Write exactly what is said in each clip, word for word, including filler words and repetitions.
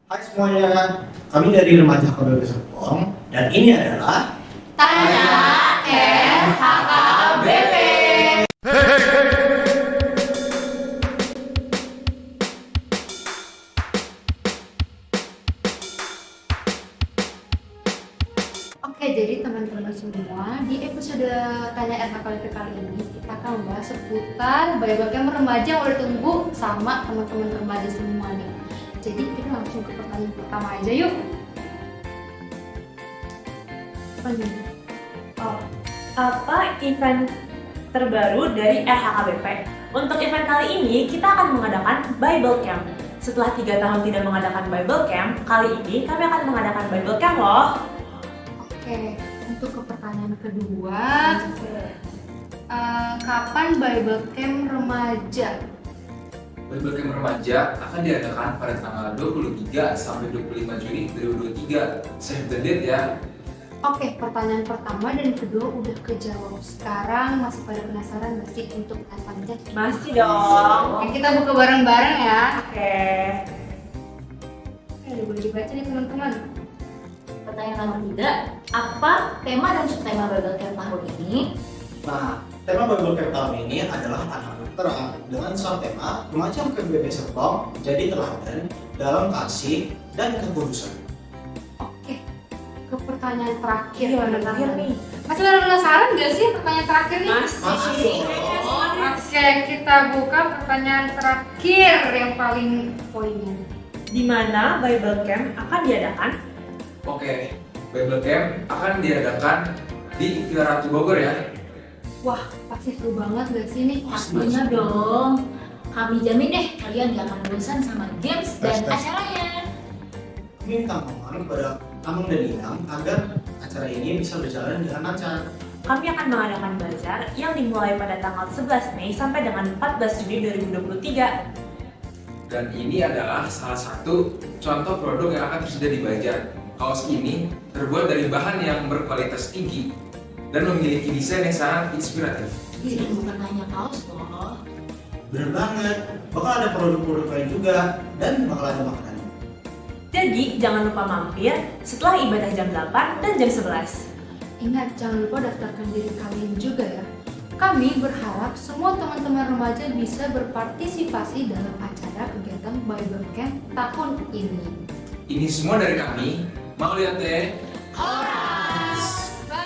Hai semuanya, kami dari Remaja H K B P Serpong dan ini adalah Tanya R H K B P. Oke, jadi teman-teman semua, di episode Tanya R H K B P kali ini kita akan membahas seputar Bible Camp remaja yang udah ditunggu sama teman-teman remaja semua nih. Jadi kita langsung ke pertanyaan pertama aja yuk. Apa nih? Oh, apa event terbaru dari R H K B P? Untuk event kali ini kita akan mengadakan Bible Camp. Setelah tiga tahun tidak mengadakan Bible Camp, kali ini kami akan mengadakan Bible Camp loh. Oke, untuk ke pertanyaan kedua, eh, kapan Bible Camp remaja? Bible Camp remaja akan diadakan pada tanggal dua puluh tiga sampai dua puluh lima Juni dua ribu dua puluh tiga. Save the date ya. Oke, pertanyaan pertama dan kedua udah kejawab. Sekarang masih pada penasaran nggak sih untuk eventnya? Masih dong. Oke, kita buka bareng-bareng ya. Oke. Oke, udah boleh dibaca nih teman-teman. Pertanyaan nomor tiga, apa tema dan subtema Bible Camp tahun ini? Nah, tema Bible Camp tahun ini adalah anak terang dengan subtema Remaja H K B P Serpong jadi teladan dalam kasih dan kekudusan. Oke, ke pertanyaan terakhir. Iya, teman-teman. Terakhir nih. Masih pada penasaran gak sih pertanyaan terakhir nih? Masih. Masih. Oke, kita buka pertanyaan terakhir yang paling poinnya. Di mana Bible Camp akan diadakan? Oke, Bible Camp akan diadakan di Villa Ratu Bogor ya. Wah, pasti seru banget gak sih nih? Pastinya dong. Kami jamin deh kalian gak akan bosan sama games dan acaranya. Kami minta mohon kepada Amang dan Inang agar acara ini bisa berjalan dengan lancar. Kami akan mengadakan bazar yang dimulai pada tanggal sebelas Mei sampai dengan empat belas Juni dua ribu dua puluh tiga. Dan ini adalah salah satu contoh produk yang akan tersedia di bazar. Kaos ini terbuat dari bahan yang berkualitas tinggi dan memiliki desain yang sangat inspiratif. Jadi bukan hanya kaos loh. Bener banget, bakal ada produk-produk lain juga dan bakal ada makanan. Jadi jangan lupa mampir setelah ibadah jam delapan dan jam sebelas. Ingat, jangan lupa daftarkan diri kalian juga ya. Kami berharap semua teman-teman remaja bisa berpartisipasi dalam acara kegiatan Bible Camp tahun ini. Ini semua dari kami. Mauliate. Horas. Bye.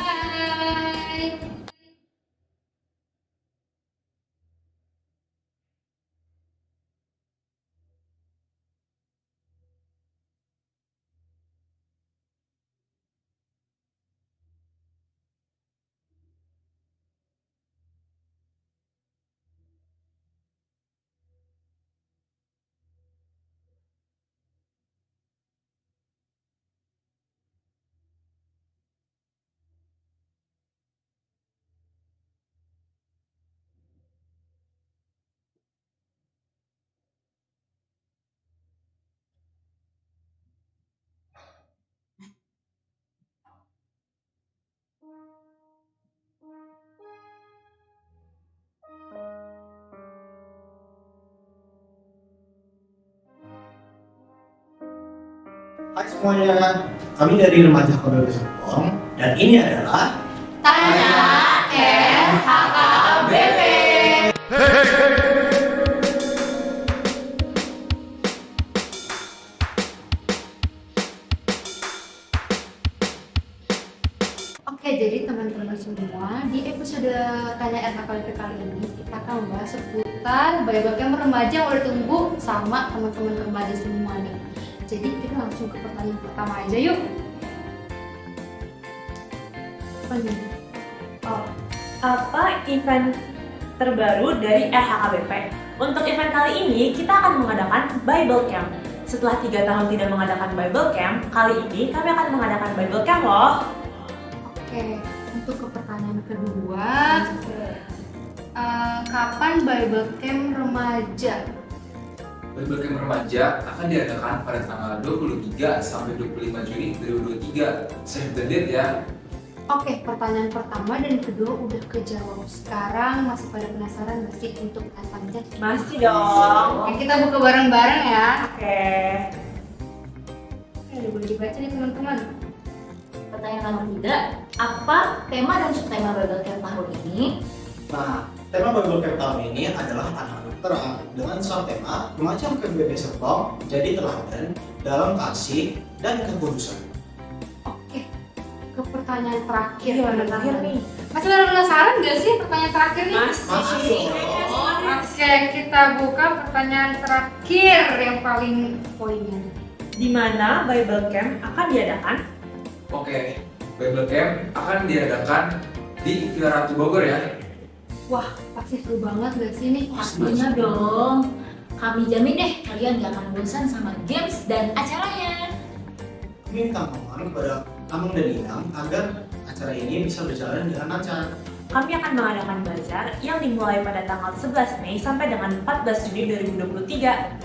Hai semuanya, kami dari Remaja H K B P Serpong dan ini adalah Tanya R H K B P. Oke, jadi teman-teman semua, di episode Tanya R H K B P kali ini kita akan membahas seputar Bible Camp remaja yang udah ditunggu sama teman-teman remaja semua nih. Jadi kita langsung ke pertanyaan pertama aja yuk. Apa nih? Oh, apa event terbaru dari R H K B P? Untuk event kali ini kita akan mengadakan Bible Camp. Setelah tiga tahun tidak mengadakan Bible Camp, kali ini kami akan mengadakan Bible Camp loh. Oke, untuk ke pertanyaan kedua, eh, kapan Bible Camp remaja? Bible Camp remaja akan diadakan pada tanggal dua puluh tiga sampai dua puluh lima Juni dua ribu dua puluh tiga. Save the date ya. Oke, pertanyaan pertama dan kedua udah kejawab. Sekarang masih pada penasaran nggak sih untuk eventnya? Masih dong. Oke, kita buka bareng-bareng ya. Oke. Boleh dibaca nih, teman-teman. Pertanyaan nomor tiga, apa tema dan subtema Bible Camp tahun ini? Nah, tema Bible Camp tahun ini adalah anak-anak terang, dengan subtema Remaja H K B P Serpong Jadi Teladan dalam Kasih dan Kekudusan. Oke, ke pertanyaan terakhir. Iya, terakhir nih. Masih pada penasaran nggak sih pertanyaan terakhir nih? Masih. Masih. Oke, kita buka pertanyaan terakhir yang paling poinnya. Di mana Bible Camp akan diadakan? Oke, Bible Camp akan diadakan di Villa Ratu Bogor ya. Wah, pasti seru banget gak sih nih? Pasti. Pastinya dong. Kami jamin deh, kalian gak akan bosan sama games dan acaranya. Kami minta mohon kepada Amang dan Inang agar acara ini bisa berjalan dengan lancar. Kami akan mengadakan bazar yang dimulai pada tanggal sebelas Mei sampai dengan empat belas Juni dua ribu dua puluh tiga.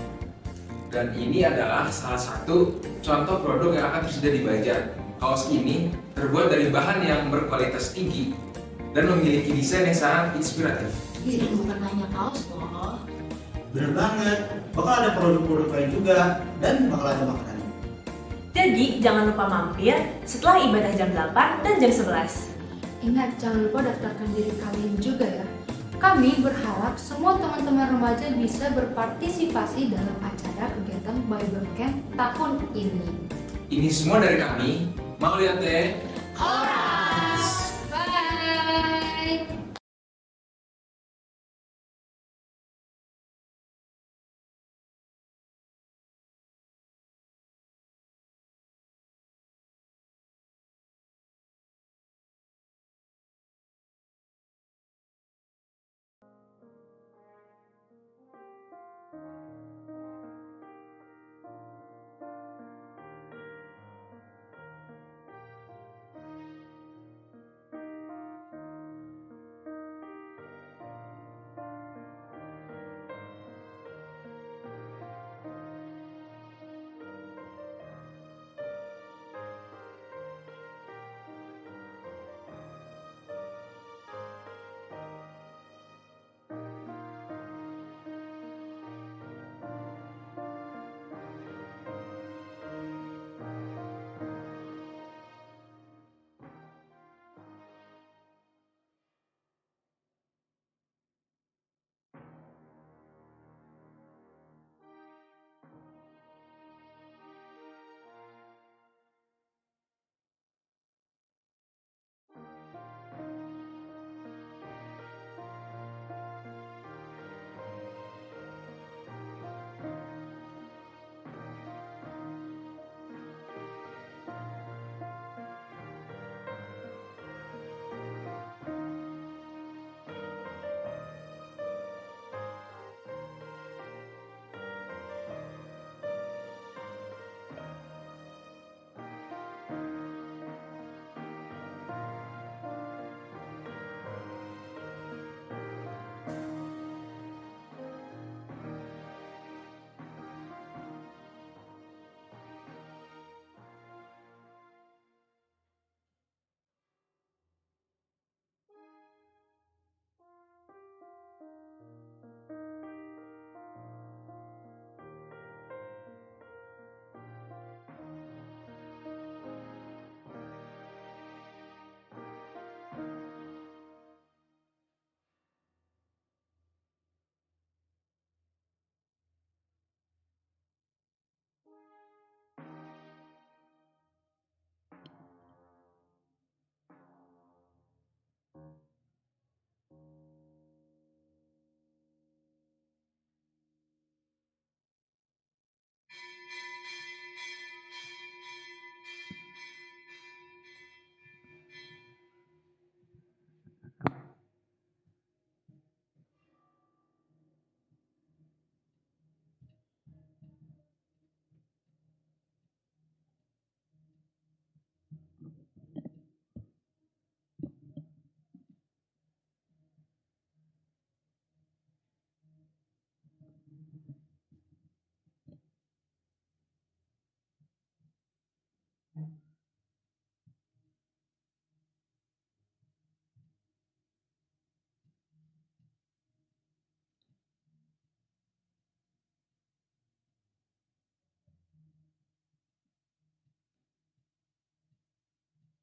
Dan ini adalah salah satu contoh produk yang akan tersedia di bazar. Kaos ini terbuat dari bahan yang berkualitas tinggi dan memiliki desain yang sangat inspiratif. Jadi bukan hanya kaos loh. Bener banget, bakal ada produk-produk lain juga dan bakal ada makanan. Jadi jangan lupa mampir setelah ibadah jam delapan dan jam sebelas. Ingat, jangan lupa daftarkan diri kalian juga ya. Kami berharap semua teman-teman remaja bisa berpartisipasi dalam acara kegiatan Bible Camp tahun ini. Ini semua dari kami. Mauliate. Horas. Bye.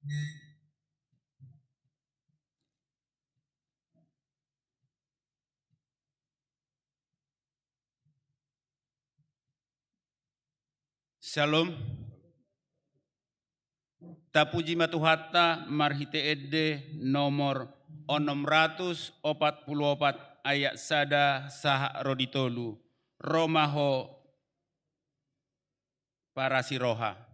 Shalom. Tapuji ma Tuhanta marhite ende nomor onom ratus opat pulu opat ayat sada sahat ro di tolu. Ro ma ho parasi roha.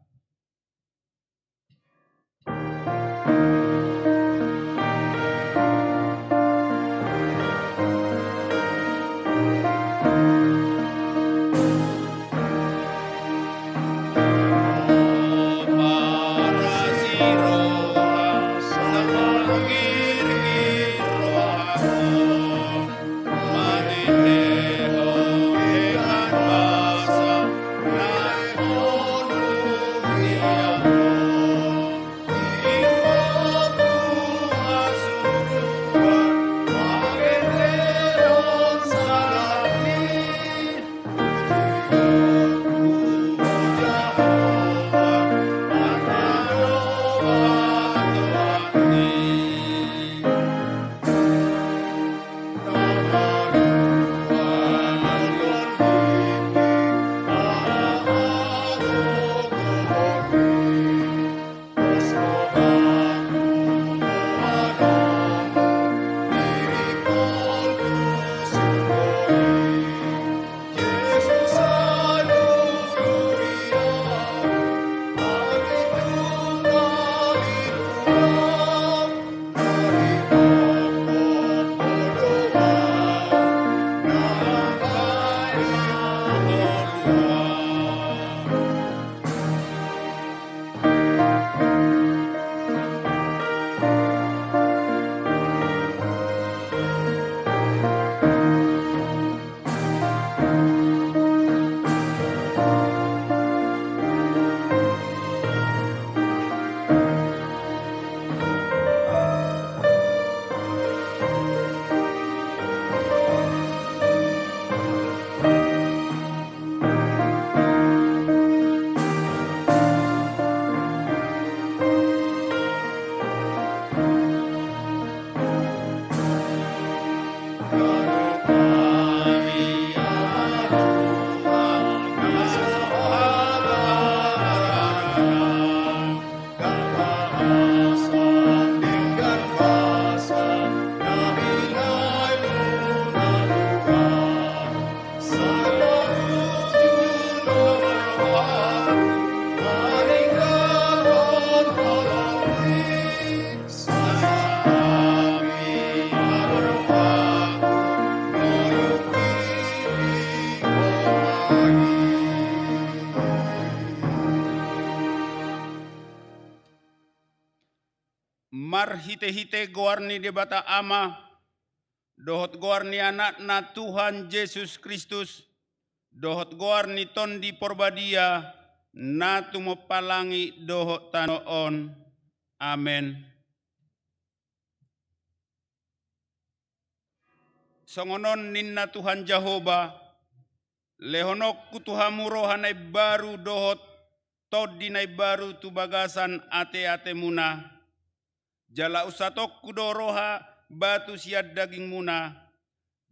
Marhitehite goar ni Debata Ama, dohot goar ni Anakna Tuhan Jesus Kristus, dohot goar ni Tondi Porbadia, na tumompa langit dohot tano on. Amen. Songon on ninna Tuhan Jahowa: Lehononku tu hamu roha na imbaru dohot tondi na imbaru tu bagasan ateatemuna. Jala unsatongku do roha batu sian dagingmuna.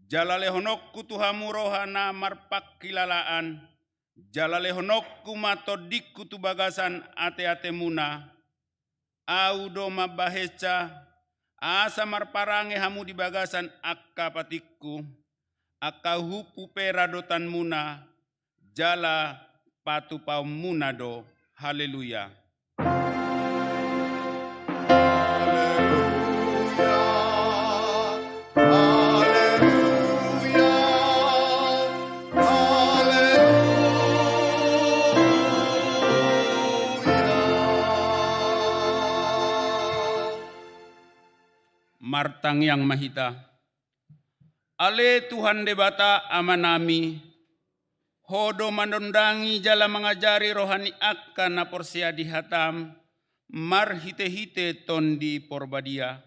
Jala lehononku tu hamu roha na marpangkilalaan. Jala lehononku ma tondingku tu bagasan ateatemuna. Ahu do mambahensa, asa marparange hamu di bagasan angka patikku, angka humpu pe radotanmuna, jala patupaonmuna do. Haleluya. Haleluya. Haleluya. Haleluya. Martangiang ma hita. Ale Tuhan Debata Amanami, Ho do manondangi jala mangajari roha ni angka na porsea di hataM marhitehite Tondi Porbadia.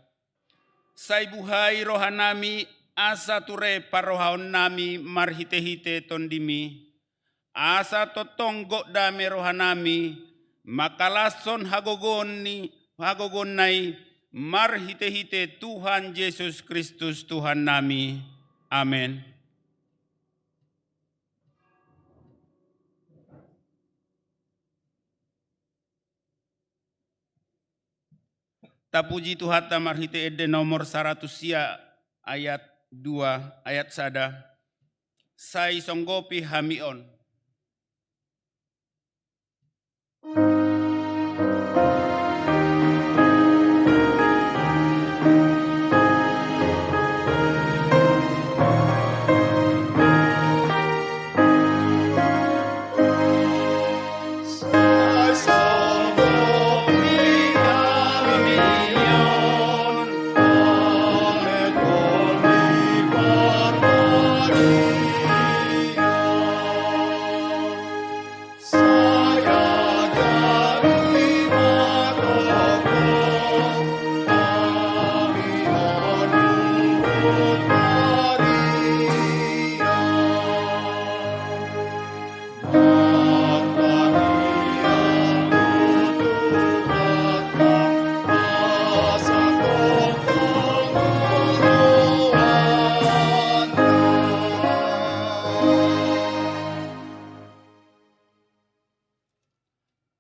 Sai buhai rohanami asa ture parrohaonnami marhitehite TondiMi, asa tongtong gok dame rohanami mangkalashon hagogoon ni hagogoonna i, marhitehite Tuhan Jesus Kristus Tuhannami. Amen. Tapuji Tuhanta marhite ende nomor saratus sia ayat dua, ayat sada. Sai songgopi hami on.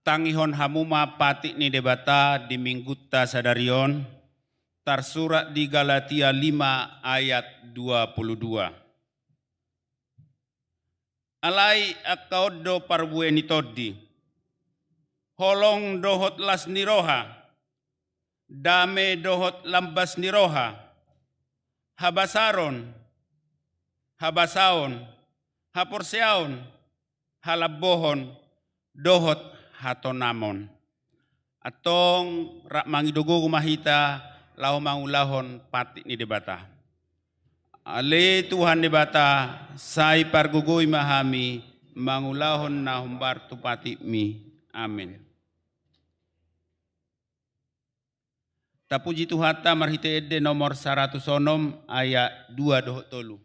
Tangihon hamu ma patik ni Debata di Minggunta sadari on, tarsurat di Galatia lima ayat dua puluh dua. Alai angka on do parbue ni tondi: holong dohot las ni roha, dame dohot lambas ni roha, habasaron, habasaon, haporseaon, halambohon, dohot hatonamon. Antong rap mangido gogo ma hita laho mangulahon patik ni Debata. Ale Tuhan Debata, sai pargogoi ma hami mangulahon na hombar tu patikmi. Amen. Tapuji Tuhanta marhite ende nomor saratus onom ayat dua dohot tolu.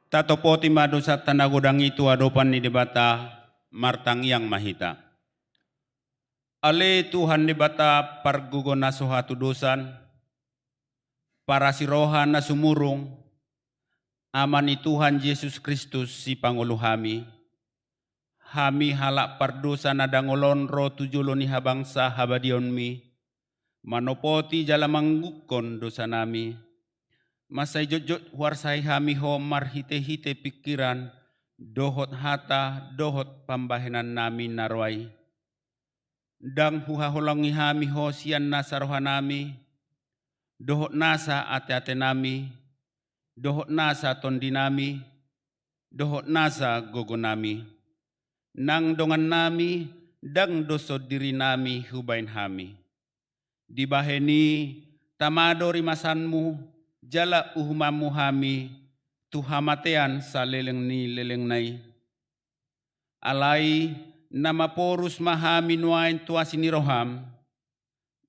Tatopoti ma dosanta na godang i tu adopan ni Debata, Martangiang ma hita. Ale Tuhan Debata pargogo na so hatudosan, parasi roha na sumurung, Ama ni Tuhan Jesus Kristus sipangolu hami. Hami halak pardosa na dangol on ro tu jolo ni habangsa habadiaonmi, manopoti jala manggugkon dosanami. Mansai jotjot huarsai hami ho marhitehite pingkiran, dohot hata, dohot pambahenannami na roa i. Ndang huhaholongi hami ho sian nasa rohanami, dohot nasa ateatenami, dohot nasa tondinami, dohot nasa gogonami. Nang dongannami, ndang doshon dirinami hubaen hami. Dibahen i, tama do rimasanmu, jala uhumanmu hami tu hamatean saleleng ni lelengna i. Alai na maporus ma hami nuaeng tu asi ni roham,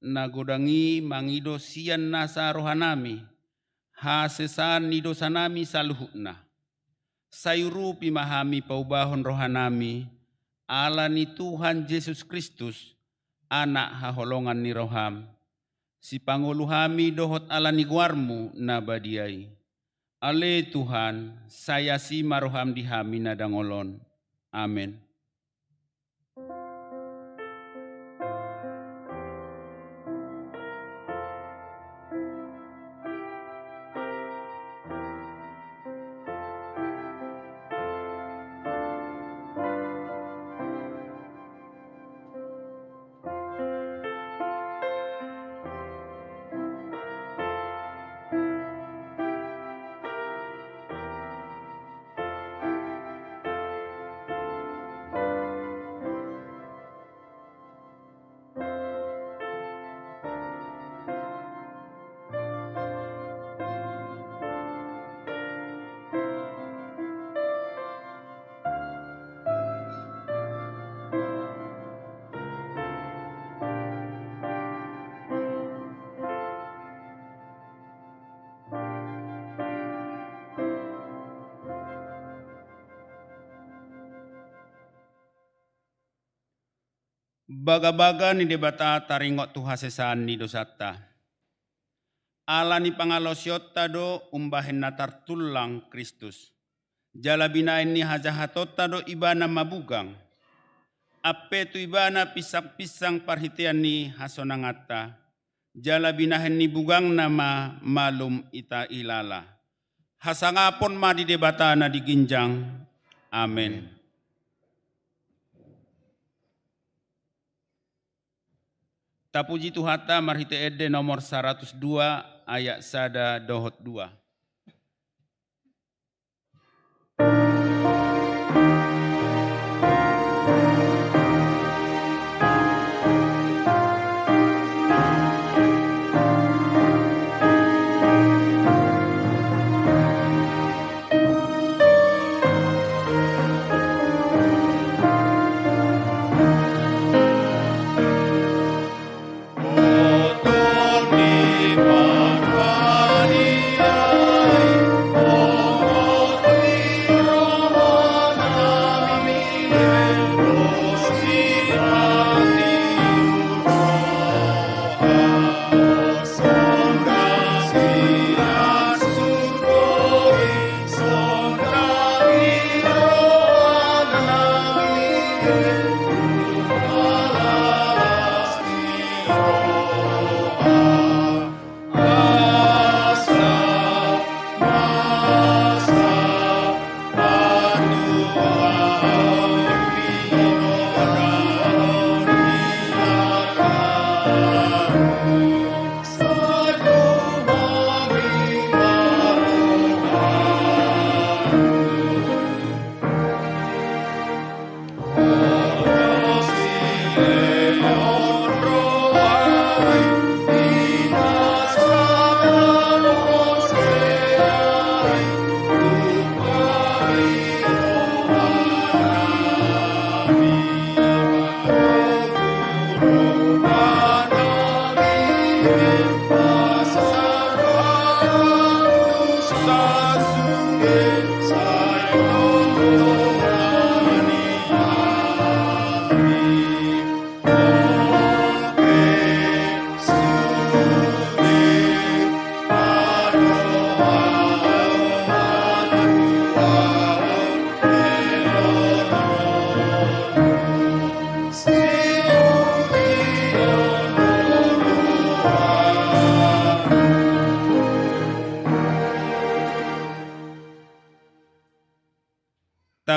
na godang i mangido sian nasa rohanami hasesaan ni dosanami saluhutna. Sai urupi ma hami paubahon rohanami, ala ni Tuhan Jesus Kristus, Anak haholongan ni roham, sipangolu hami dohot ala ni goarmu na badia i. Ale Tuhan, sai asi ma roham di hami na dangol on. Amen. Bagabaga ni Debata taringot tu hasesaan ni dosanta. Ala ni pangalaosionta do umbahen na tartullang Kristus. Jala binahen ni hajahatonta do Ibana mabugang. Ampe tu Ibana pinsangpinsang parhitean ni hasonanganta. Jala binahen ni bugangna ma malum hita hilala. Hasangapon ma di Debata na di ginjang. Amen. Tapuji Tuhanta marhite ende nomor saratus dua ayat sada dohot dua.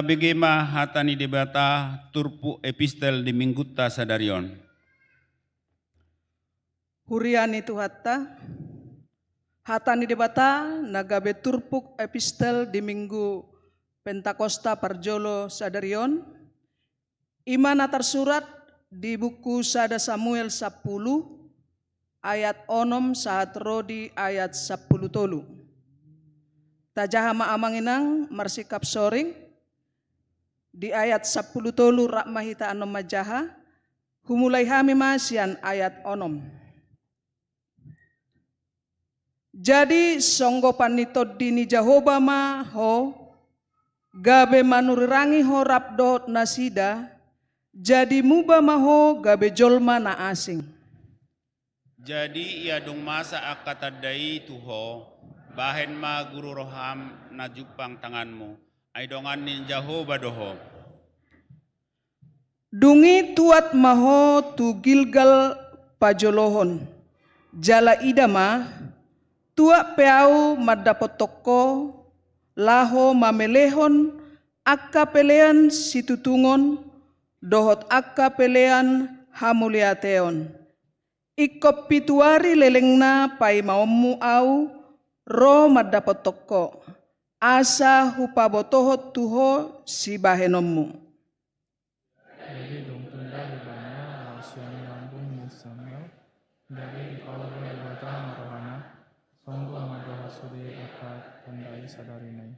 Tabege ma hata ni Debata turpuk epistel di minggunta sadari on. Huria ni Tuhanta, hata ni Debata na gabe turpuk epistel di minggu Pentakosta parjolo sadari on, i ma na tarsurat di buku sada Samuel sampulu, ayat onom sahat ro di ayat sampulu tolu. Tajaha ma amang inang marsikap soring, di ayat sampulu tolu rap ma hita annon manjaha, humulai hami ma sian ayat onom. Jadi songgopan ni Tondi ni Jahowa ma ho, gabe manurirangi ho rap dohot nasida, jadi muba ma ho gabe jolma na asing. Jadi ia dung masa angka tanda i tu ho, bahen ma guru roham na jumpang tanganmu, ai dongan ni Jahowa do ho. Dung i tuat ma ho tu Gilgal pajolohon, jala ida ma, tuat pe ahu mandapothon ho, laho mamelehon angka pelean situtungon, dohot angka pelean hamauliateon. Ingkon pitu ari lelengna paimaonmu ahu ro mandapothon ho, asa hupabotohon tu ho sibahenonmu. Jadi dung tunda ibana laos sian lambung ni Samuel, jadi dipaboa Debata ma rohana, songgop ma dohot sude angka tanda i sadari na i.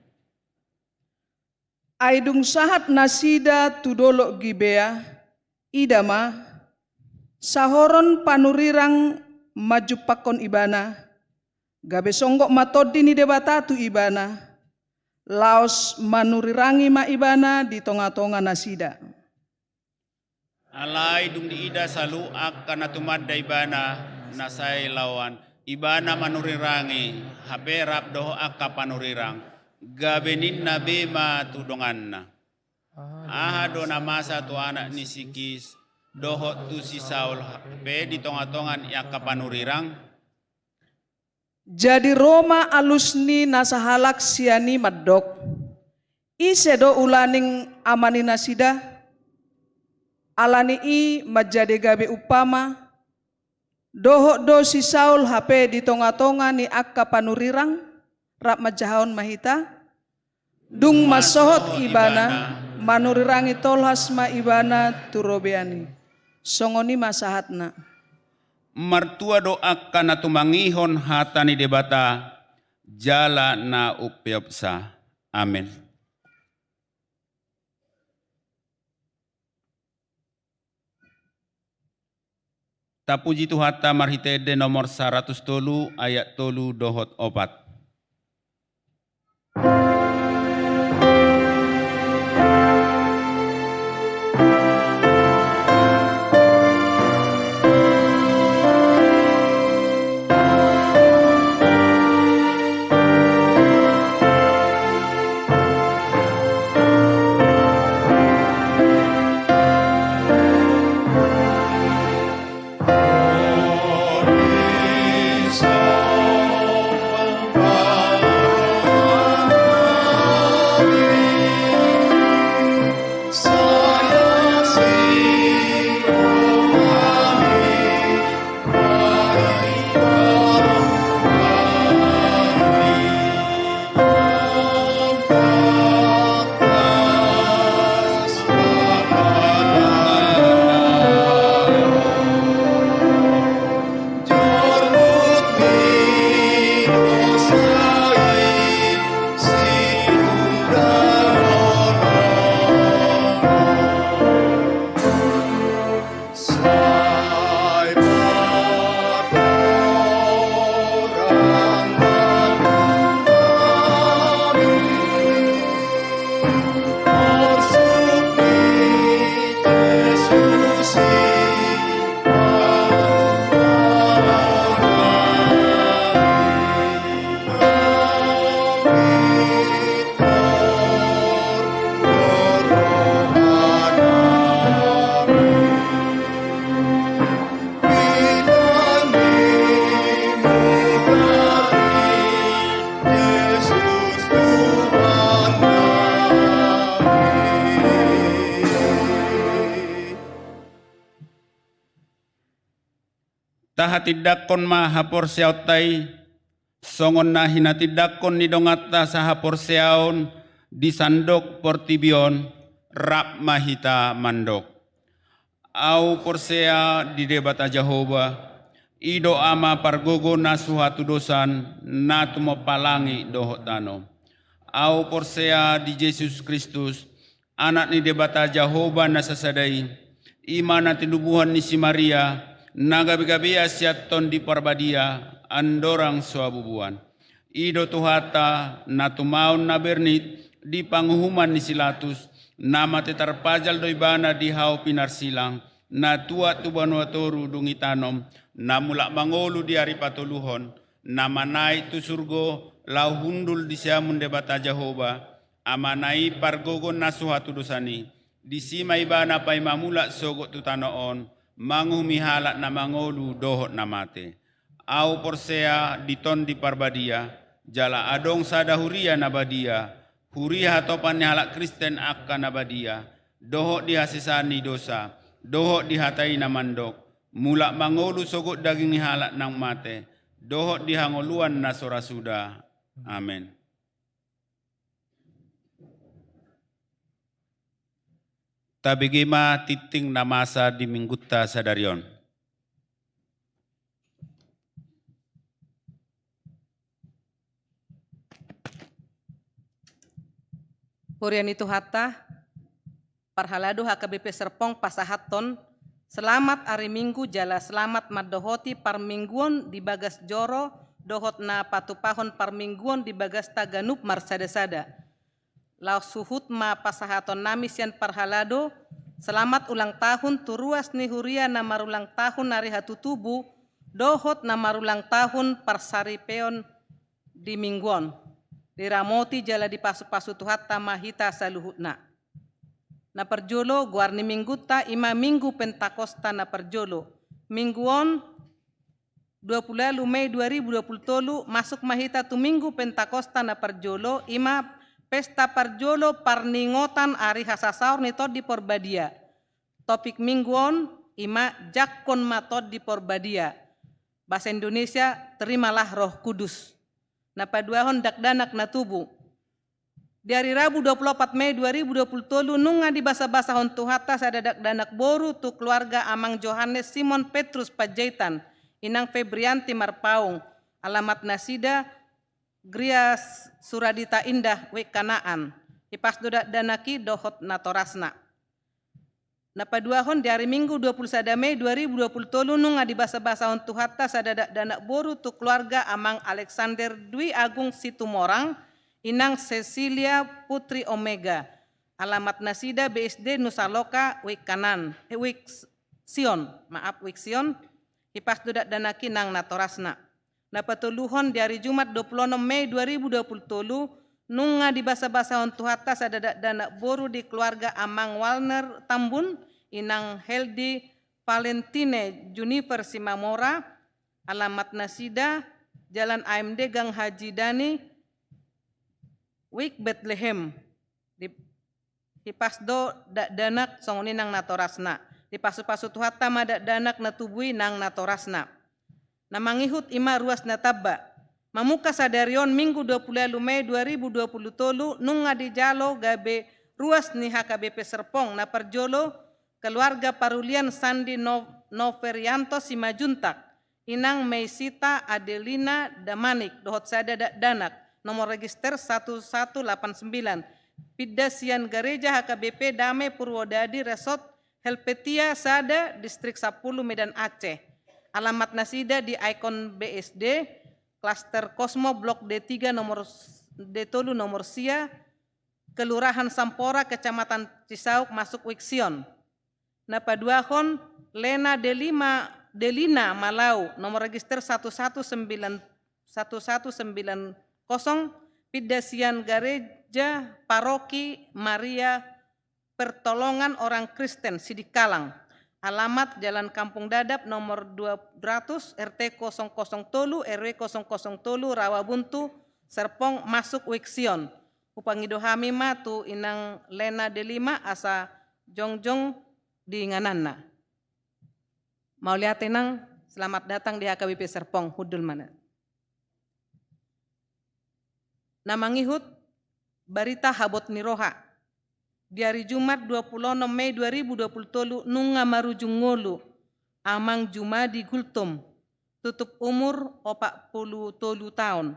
Ai dung sahat nasida tu dolok Gibea, ida ma, sahoron panurirang manjumpangkon ibana, gabe songgop ma Tondi ni Debata tu ibana, laos manurirangi ma ibana di tongatonga nasida. Alai dung diida saluhut angka na tumanda ibana na sai laoan, ibana manurirangi hape rap dohot angka panurirang, gabe ninna be ma tu donganna: Aha do na masa tu anak ni si Kis dohot tu si Saul hape di tongatonga ni angka panurirang? Jadi ro ma alus ni na sahalak sian i mandok: Ise do ulaning ama ni nasida? Ala ni i manjadi gabe umpama, dohot do si Saul hape di tongatonga ni angka panurirang? Rap manjahahon ma hita. Dung mansohot ibana, manurirangi tolhas ma ibana tu robean i. Songon i ma sahatna. Martua do angka na tumangihon hata ni Debata, jala na umpeopsa. Amen. Tapuji Tuhanta marhite ende nomor saratus tolu ayat tolu dohot opat. Tahatindangkon ma haporseaonta i, songon na hinatindangkon ni donganta sahaporseaon di sandok portibi on, rap ma hita mandok. Ahu porsea di Debata Jahowa, i do Ama pargogo na so hatudosan, na tumompa langit dohot tano. Ahu porsea di Jesus Kristus, Anak ni Debata Jahowa na sasada i, i ma na tinubuhon ni si Maria, na gabe-gabea sian Tondi Parbadia, andorang so habubuhan. I do Tuhanta, na tumaon na bernit, di panguhuman ni si Latus, na mate tarpajal do ibana di hau pinarsilang, na tuat tu banua toru dung itanom, na mulak mangolu di ari patoluhon, na manaek tu surgo, laho hundul di siamun Debata Jahowa, Amana i pargogo na so hatudosan i, disi ma ibana paima mulak sogot tu tano on, manguhumi halak na mangolu dohot na mate. Ahu porsea di Tondi Parbadia, jala adong sada huria na badia, huria hatopan ni halak Kristen angka na badia, dohot di hasesaan ni dosa, dohot di hata i na mandok, mulak mangolu sogot daging ni halak na mate, dohot di hangoluan na so ra suda. Amen. Tabege ma tingting na masa di Minggunta sadari on. Huria ni Tuhanta, parhalado H K B P Serpong pasahathon selamat ari Minggu jala selamat mandohoti parmingguon di bagas joro dohot na patupahon parmingguon di bagasta ganup marsada-sada. Laos huhut ma pasahatonnami sian parhalado selamat ulang tahun tu ruas ni huria na marulang tahun ari hatutubu dohot na marulang tahun parsaripeon di Minggu on. Diramoti jala dipasu-pasu Tuhanta ma hita saluhutna. Na parjolo, goar ni Minggunta i ma Minggu Pentakosta na parjolo. Minggu on, dua pulu ualu Mei dua ribu dua pulu tolu, masuk ma hita tu Minggu Pentakosta na parjolo, i ma pesta parjolo parningotan ari hasasaor ni Tondi Porbadia. Topik Minggu on i ma Jangkon ma Tondi Porbadia. Bahasa Indonesia, terimalah Roh Kudus. Na paduahon, dakdanak na tubu. Di ari Rabu dua pulu opat Mei dua ribu dua pulu tolu, nunga dibasa-basahon Tuhanta sada dakdanak boru tu keluarga Amang Johannes Simon Petrus Panjaitan, Inang Febrianti Marpaung, alamat nasida Gereja Suradita Indah, Wijk Kanaan. Hipas do dakdanak i dohot natorasna. Na paduahon, di ari Minggu dua pulu sada Mei dua ribu dua pulu tolu, nunga dibasa-basahon Tuhanta sada dakdanak boru tu keluarga Amang Alexander Dwi Agung Situmorang, Inang Cecilia Putri Omega. Alamat nasida B S D Nusa Loka, Wijk Kanaan, eh, Wijk Sion, maaf, Wijk Sion. Hipas do dakdanak i nang natorasna. Na patoluhon, di ari Jumat dua pulu onom Mei dua ribu dua pulu tolu, nunga dibasa-basahon Tuhanta sada dakdanak boru di keluarga Amang Walner Tambun, Inang Heldi Valentine Junifer Simamora, alamat nasida Jalan A M D Gang Haji Dani, Wijk Betlehem. Di Hipas do dakdanak songon i nang natorasna. Dipasu-pasu Tuhanta ma dakdanak na tubu i nang natorasna. Na mangihut i ma ruas na tamba. Mamungka sadari on Minggu dua pulu ualu Mei dua ribu dua pulu tolu, nunga dijalo gabe ruas ni H K B P Serpong. Na parjolo, keluarga parulian Sandi No-, Noverianto Simanjuntak, Inang Meisita Adelina Damanik dohot sada dakdanak, nomor register satu satu lapan sembilan, pinda sian Gareja H K B P Dame Purwodadi, Resort Helvetia sada, Distrik sampulu, Medan Aceh. Alamat nasida di Icon B S D, Klaster Cosmo, Blok D tiga, nomor s-, D tolu, nomor sia, Kelurahan Sampora, Kecamatan Cisauk, masuk Wijk Sion. Na paduahon, Lena Delima, Delina Malau, nomor register satu satu sembilan, satu satu sembilan kosong, pinda sian Gareja Paroki Maria Pertolongan Orang Kristen Sidikalang. Alamat Jalan Kampung Dadap nomor dua ratus, R T kosong kosong tolu, R W kosong kosong tolu, Rawabuntu, Serpong, masuk Wijk Sion. Hupangido hami ma tu Inang Lena Delima asa jongjong di ingananna. Mauliate nang, Selamat datang di H K B P Serpong, hundul ma na. Na mangihut, barita habot ni roha. Di ari Jumat dua pulu onom Mei dua ribu dua pulu tolu nunga marujung ngolu, Amang Jumadi Gultom, tutup umur opat pulu tolu taon.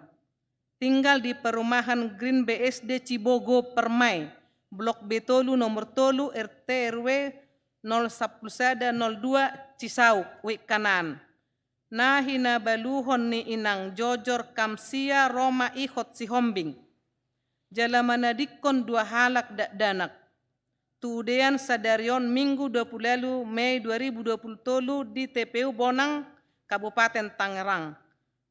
Tinggal di perumahan Green B S D Cibogo Permai, Blok B tolu, nomor tolu, R T R W nol sampulu sada nol dua, Cisauk, Wik Kanaan. Na hinabaluhon ni inang Jojor Kamsia Roma Ihot Sihombing. Jala manadingkon dua halak dakdanak. Tudean sadari on Minggu dua pulu ualu Mei dua ribu dua pulu tolu di T P U Bonang, Kabupaten Tangerang.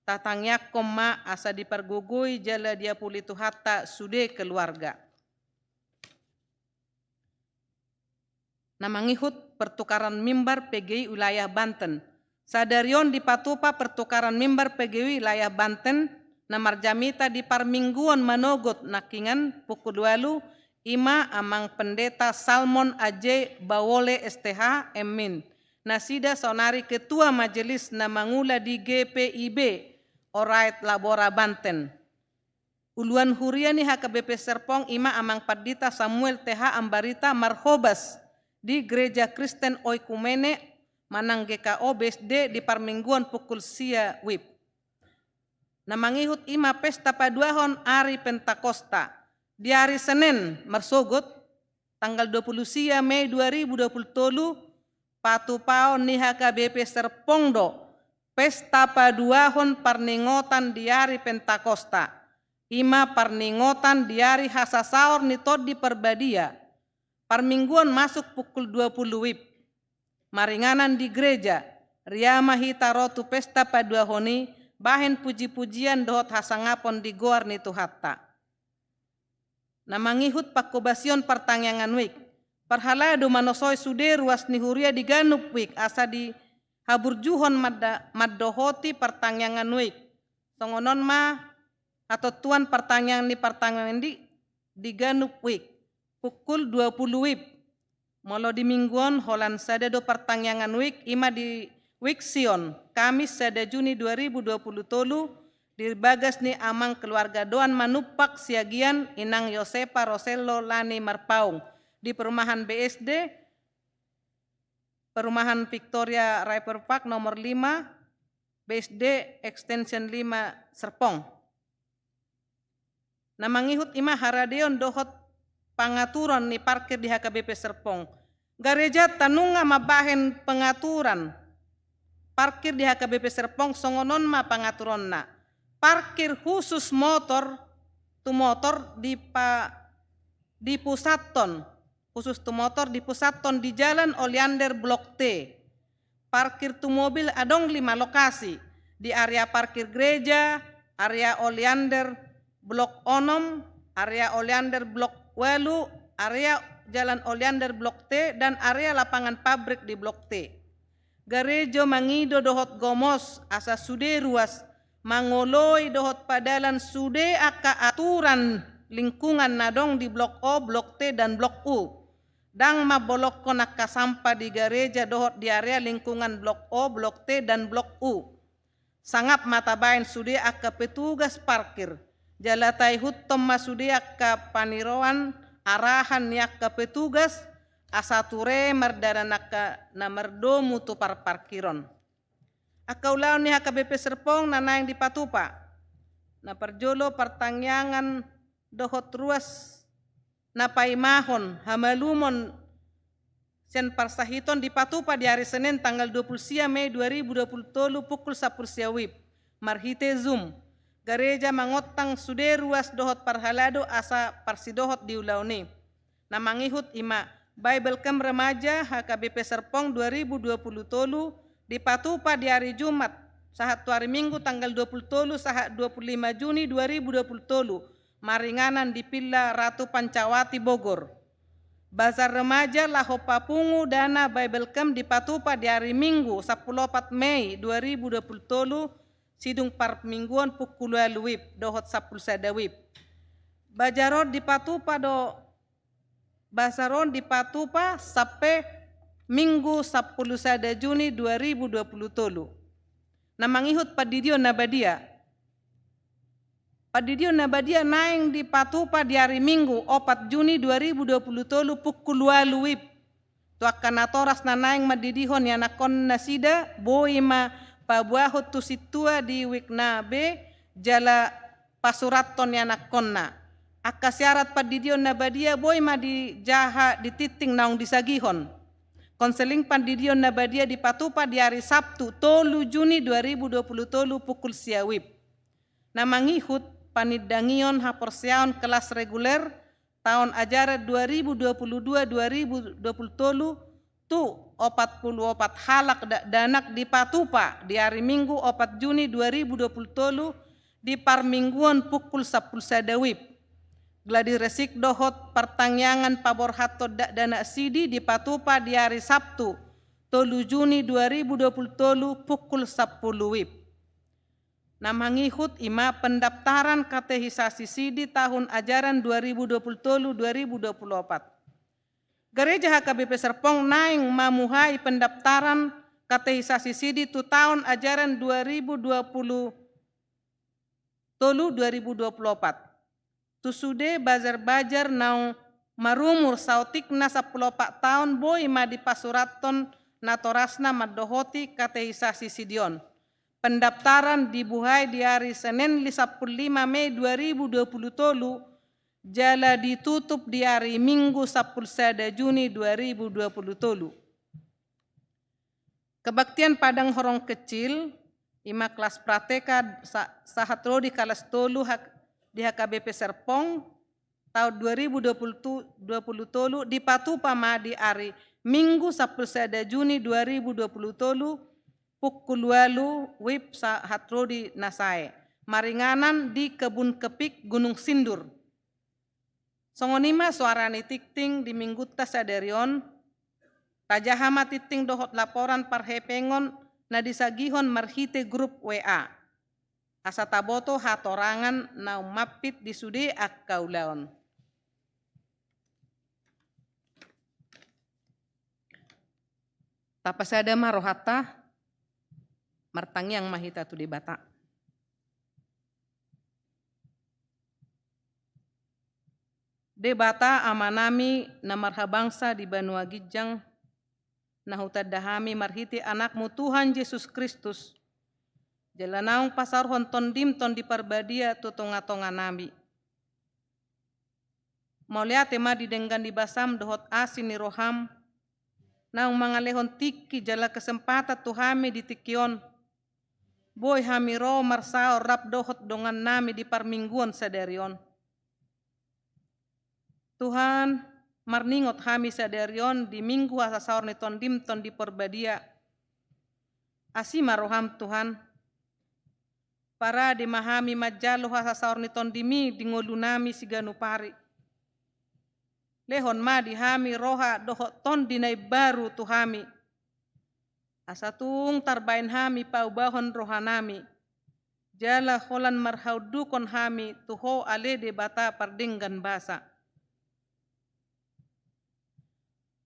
Tatangiangkon ma asa dipargogoi jala diapuli Tuhanta sude keluarga. Na mangihut, pertukaran mimbar P G I wilayah Banten. Sadari on dipatupa pertukaran mimbar P G I wilayah Banten na marjamita di parmingguon manogot nangkingan pukul ualu, i ma Amang Pendeta Salmon Ajay Bawole S T H, M Min. Nasida saonari ketua majelis na mangula di G P I B, Orait Labora Banten. Uluan huria ni H K B P Serpong i ma Amang Pandita Samuel T H Ambarita marhobas di Gereja Kristen Oikumene manang G K O B S D di parmingguon pukul sia wib. Na mangihut i ma pesta paduahon ari Pentakosta. Di ari Senen marsogot, tanggal dua pulu sia Mei dua ribu dua pulu tolu, patupaon ni H K B P Serpong do pesta paduahon parningotan di ari Pentakosta. I ma parningotan di ari hasasaor ni Tondi Parbadia. Parmingguon masuk pukul dua pulu wib. Maringanan di gereja, ria ma hita ro tu pesta paduahon i, bahen puji-pujian dohot hasangapon di goar ni Tuhanta. Na mangihut pangkobasion partangiangan wik. Parhalado manosoi sude ruas ni huria di ganup wik asa dihaburjuhon manda-, mandohoti partangiangan wik. Songon on ma hatontuan partangiangan ni partangiangan di, di ganup wik. Pukul dua pulu wib. Molo di minggu on, holan sada do partangiangan wik, i ma di Wik Sion, Kamis sada Juni dua ribu dua pulu tolu, di bagas ni Amang Keluarga Doan Manumpak Siagian, Inang Yosepa Rosello Lani Marpaung, di perumahan B S D, perumahan Victoria River Park nomor lima, B S D extension lima Serpong. Na mangihut i ma haradeon dohot pangaturon ni parkir di H K B P Serpong. Garejanta nunga mambahen pengaturan parkir di H K B P Serpong, songon on ma pangaturonna. Parkir khusus motor, tu motor dipa-, dipusathon, khusus tu motor dipusathon di Jalan Oleander Blok T. Parkir tu mobil adong lima lokasi, di area parkir gereja, area Oleander Blok onom, area Oleander Blok ualu, area Jalan Oleander Blok T, dan area lapangan pabrik di Blok T. Garejo mangido dohot gomos asa sude ruas mangoloi dohot padalan sude angka aturan lingkungan na adong di Blok O, Blok T, dan Blok U. Ndang mambolongkon angka sampah di gareja dohot di area lingkungan Blok O, Blok T, dan Blok U. Sangap ma tabaen sude angka petugas parkir. Jala taihuthon ma sude angka paniroan arahan ni angka petugas, asa ture mardalan angka na mardomu tu parparkiron. Angka ulaon ni H K B P Serpong na naeng dipatupa. Na parjolo partangiangan dohot ruas na paimahon hamalumon sian parsahiton dipatupa di ari Senen tanggal dua pulu sia Mei dua ribu dua pulu tolu pukul sampulu sia wib marhite Zoom. Gareja mangontang sude ruas dohot parhalado asa parsidohot di ulaon i. Na mangihut i ma Bible Camp Remaja H K B P Serpong dua ribu dua pulu tolu dipatupa di ari Jumat sahat tu ari Minggu tanggal dua pulu tolu sahat dua pulu lima Juni dua ribu dua pulu tolu maringanan di Villa Ratu Pancawati Bogor. Bazar Remaja laho papungu dana Bible Camp dipatupa di ari Minggu sampulu opat Mei dua ribu dua pulu tolu, sidung parmingguon pukul ualu wib dohot sampulu sada wib. Bazar on dipatupa do, bazar on dipatupa sampe Minggu sampulu sada Juni dua ribu dua pulu tolu. Na mangihut pandidion na badia. Pandidion na badia naeng dipatupa di ari Minggu opat Juni dua ribu dua puluh tolu pukul ualu wib. Tu angka natoras na naeng mandidihon ianakhon nasida, boi ma paboahon tu sintua di wik na be jala pasurathon ianakhonna. Angka syarat pandidion na badia boi ma dijaha di tingting naung disagihon. Konseling pandidion na badia dipatupa di ari Sabtu tolu Juni dua ribu dua pulu tolu pukul sia wib. Na mangihut panindangion haporseaon kelas reguler taon ajaran dua ribu dua pulu dua dua ribu dua pulu tolu tu opat pulu opat halak dakdanak dipatupa di ari Minggu opat Juni dua ribu dua pulu tolu di parmingguon pukul sampulu sada wib. Gladi resik dohot partangiangan paborhathon dakdanak sidi dipatupa di ari Sabtu tolu Juni dua ribu dua pulu tolu pukul sampulu wib. Na mangihut i ma pendaftaran katekisasi sidi tahun ajaran dua ribu dua pulu tolu dua ribu dua pulu opat. Gareja H K B P Serpong naeng mamuhai pendaftaran katekisasi sidi tu taon ajaran dua ribu dua pulu tolu dua ribu dua pulu opat. Tu sude bajar-bajar naung marumur saotik na sampulu opat taon boi ma dipasurathon natorasna mandohoti katekisasi sidi on. Pendaftaran dibuhai di ari Senen sampulu lima Mei dua ribu dua pulu tolu jala ditutup di ari Minggu sampulu sada Juni dua ribu dua pulu tolu. Kebaktian Padang Horong Kecil, i ma kelas prateka sa-, sahat ro di kelas tolu hak-, di H K B P Serpong, taon dua ribu dua pulu tu-, dua pulu tolu, dipatupa ma di ari Minggu sampulu sada Juni dua ribu dua pulu tolu, pukul ualu wib sahat ro di na sae. Maringanan di Kebun Kepik Gunung Sindur. Songon i ma soara ni tingting di minggunta sadari on, tajaha ma tingting dohot laporan parhepengon na disagihon marhite grup W A. Asa taboto hatorangan na ummampit di sude angka ulaon. Tapasada ma rohanta, martangiang ma hita tu Debata. Debata Amanami na marhabangsa di banua ginjang, na hutanda hami marhite Anakmu Tuhan Jesus Kristus, jala naung pasaorhon Tondim Tondi Parbadia tu tonga-tonganami. Mauliate ma di denggan ni basam dohot asi ni roham, naung mangalehon tingki jala kesempatan tu hami di tingki on, boi hami ro marsaor rap dohot dongannami di parmingguon sadari on. Tuhan, marningot hami sadari on di Minggu hasasaor ni Tondim Tondi Parbadia. Asi ma roham, Tuhan. Parade ma hami manjalo hasasaor ni Tondimi di ngolunami siganup ari. Lehon ma di hami roha dohot tondi na imbaru tu hami. Asa tung tarbaen hami paubahon rohanami. Jala holan marhaundukhon hami tu Ho ale Debata pardenggan basa.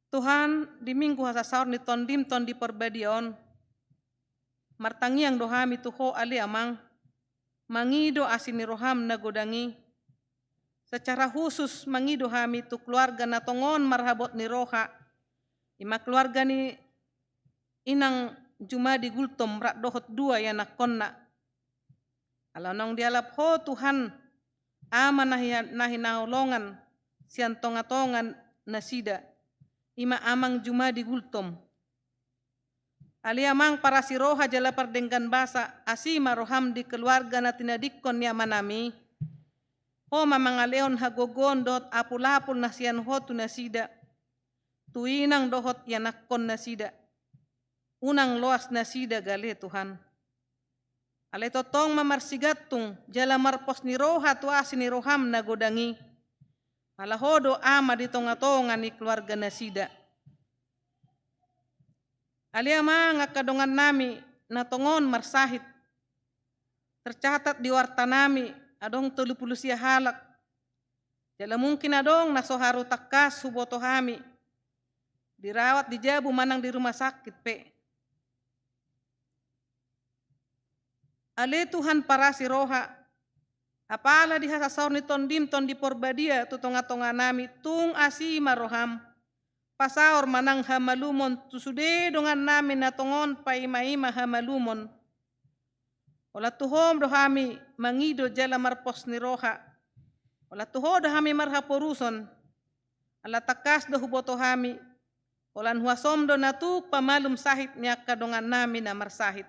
Tuhan, di Minggu hasasaor ni Tondim Tondi Parbadia on, martangiang do hami tu Ho ale Amang, mangido asi ni roham na godang i. Secara khusus mangido hami tu keluarga na tongon marhabot ni roha, i ma keluarga ni Inang Jumadi Gultom rap dohot dua ianakhonna. Ala naung dialap Ho Tuhan, Ama na hi-, na hinaholongan sian tonga-tonga nasida, i ma Amang Jumadi Gultom. Ale Amang parasi roha jala pardenggan basa, asi ma roham di keluarga na tinadingkon ni amanami. Ho ma mangalehon hagogoon dohot apul-apul na sian Ho tu nasida, tu inang dohot ianakhon nasida. Unang loas nasida gale Tuhan. Alai tongtong ma marsigantung jala marpos ni roha tu asi ni roham na godang i. Ala Ho do Ama di tonga-tonga ni keluarga nasida. Ale Amang angka dongannami na tongon marsahit. Tercatat di wartanami adong tolu pulu sia halak. Jala mungkin adong na so haru tangkas huboto hami. Dirawat di jabu manang di rumah sakit pe. Ale Tuhan parasi roha, apala di hasasaor ni Tondim Tondi Porbadia tu tongatonganami, tung asi ma roham. Pasaor ma nang hamalumon tu sude dongannami na tongon paimaima hamalumon. Holan tu Ho do hami mangido jala marpos ni roha. Holan tu Ho do hami marhaporuson. Ala tangkas do huboto hami, holan huasom do na tuk pamalum sahit ni angka dongannami na marsahit.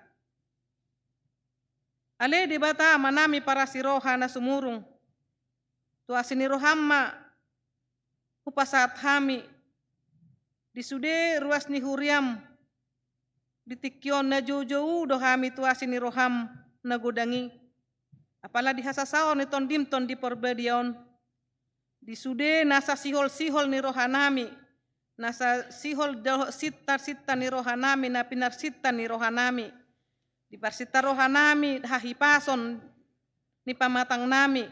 Ale Debata Amanami parasi roha na sumurung, tu asi ni roham ma hupasahat hami di sude ruas ni huriam. Di tingki on na joujou do hami tu asi ni roham na godang i. Apala di hasasaor ni Tondim Tondi Porbadia on, di sude nasa siholsihol ni rohanami, nasa sihol dohot sintasinta ni rohanami, na pinarsinta ni rohanami, diparsinta rohanami hahipason ni pamatangnami,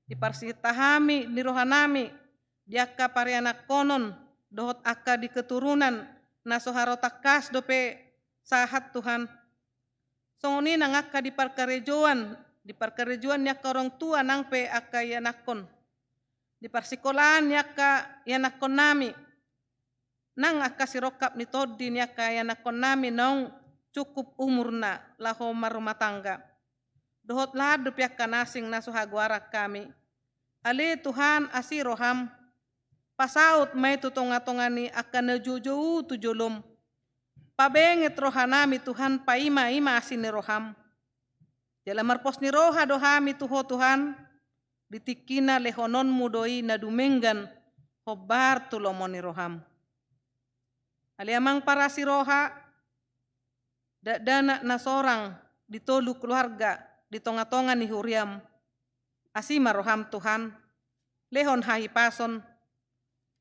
diparsinta hami ni rohanami di angka parianakkonon dohot angka di keturunan na so haru tangkas dope sahat, Tuhan. Songon i nang angka di parkarejoan, di parkarejoan ni angka orang tua nang pe angka ianakkon, di parsikolaan ni angka ianakkonnami, nang angka sirongkap ni tondi ni angka ianakkonnami naung cukup umurna laho marrumah tangga, dohot lahan dope angka na asing na so hagoaran hami. Ale Tuhan, asi roham, pasaut ma i tu tongatonga ni angka na joujou tu jolom. Pabenget rohanami, Tuhan, paimaima asi ni roham. Jala marpos ni roha do hami tu Ho, Tuhan, di tingkina lehononmu do i na dumenggan hombar tu lomo ni roham. Ale Amang parasi roha, dakdanak na sorang di tolu keluarga di tongatonga ni huriam, asi ma roham, Tuhan, lehon hahipason,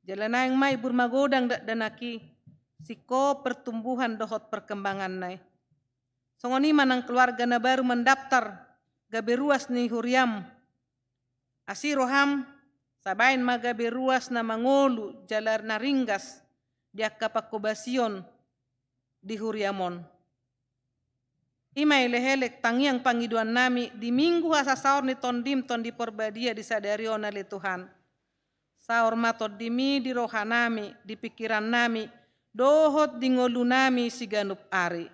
jala naeng ma ibur magodang dakdanak i, singkop pertumbuhan dohot perkembanganna i. Songon i ma nang keluarga na baru mandaftar gabe ruas ni huriam. Asi roham, sabaen ma gabe ruas na mangolu jala na ringgas di angka pangkobasion di huriam on. I ma elekelek tangiang pangidoannami di Minggu hasasaor ni Tondim Tondi Porbadia di sadari on, ale Tuhan. Saor ma Tondimi di rohanami, di pingkirannami, dohot di ngolunami siganup ari.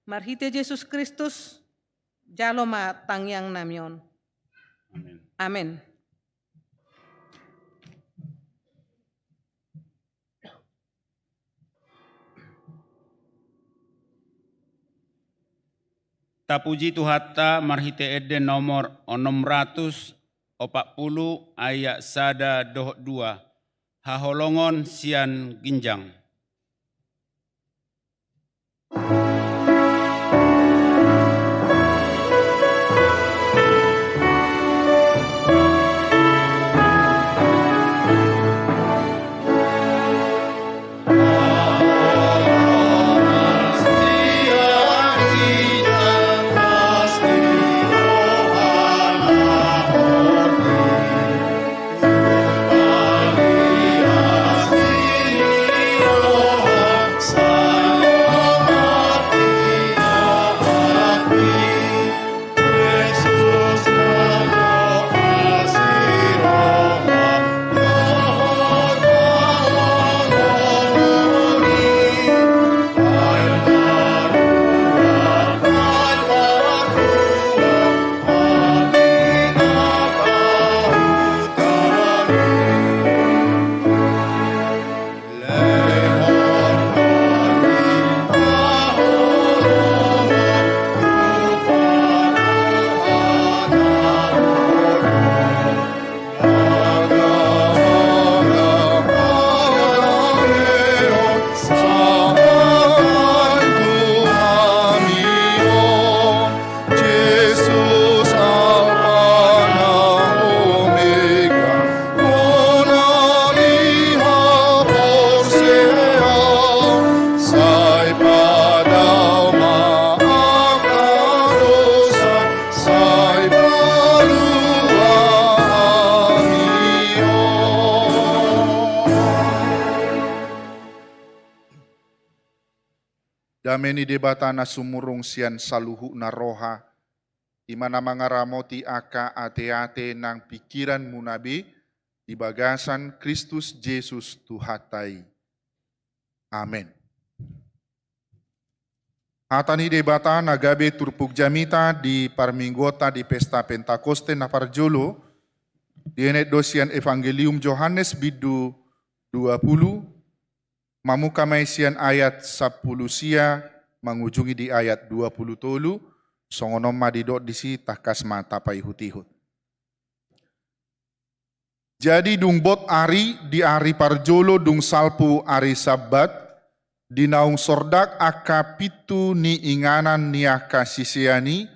Marhite Jesus Kristus, jalo ma tangiangnami on. Amen. Amen. Tapuji Tuhanta marhite ende nomor onom ratus opat pulu ayat sada dohot dua, haholongon sian ginjang. Jesus Alpha nang Omega, hona ni haporseaon, sai padao ma angka dosa, sai palua hami on. Dame ni Debata na sumurung sian saluhutna roha, i ma na mangaramoti angka ateate nang pingkiranmuna be di bagasan Kristus Jesus Tuhanta i. Amen. Hata ni Debata na gabe turpuk jamita di parmingguonta di pesta Pentakoste na parjolo, dienet do sian Evangelium Johannes bindu dua pulu, mamungka ma i sian ayat sampulu sia mangujungi di ayat dua pulu tolu, songon on ma didok disi, tangkas ma tapaihut-ihut. Jadi dung bot ari, di ari parjolo dung salpu ari Sabbat, di naung sordak angka pintu ni inganan ni angka sisean i,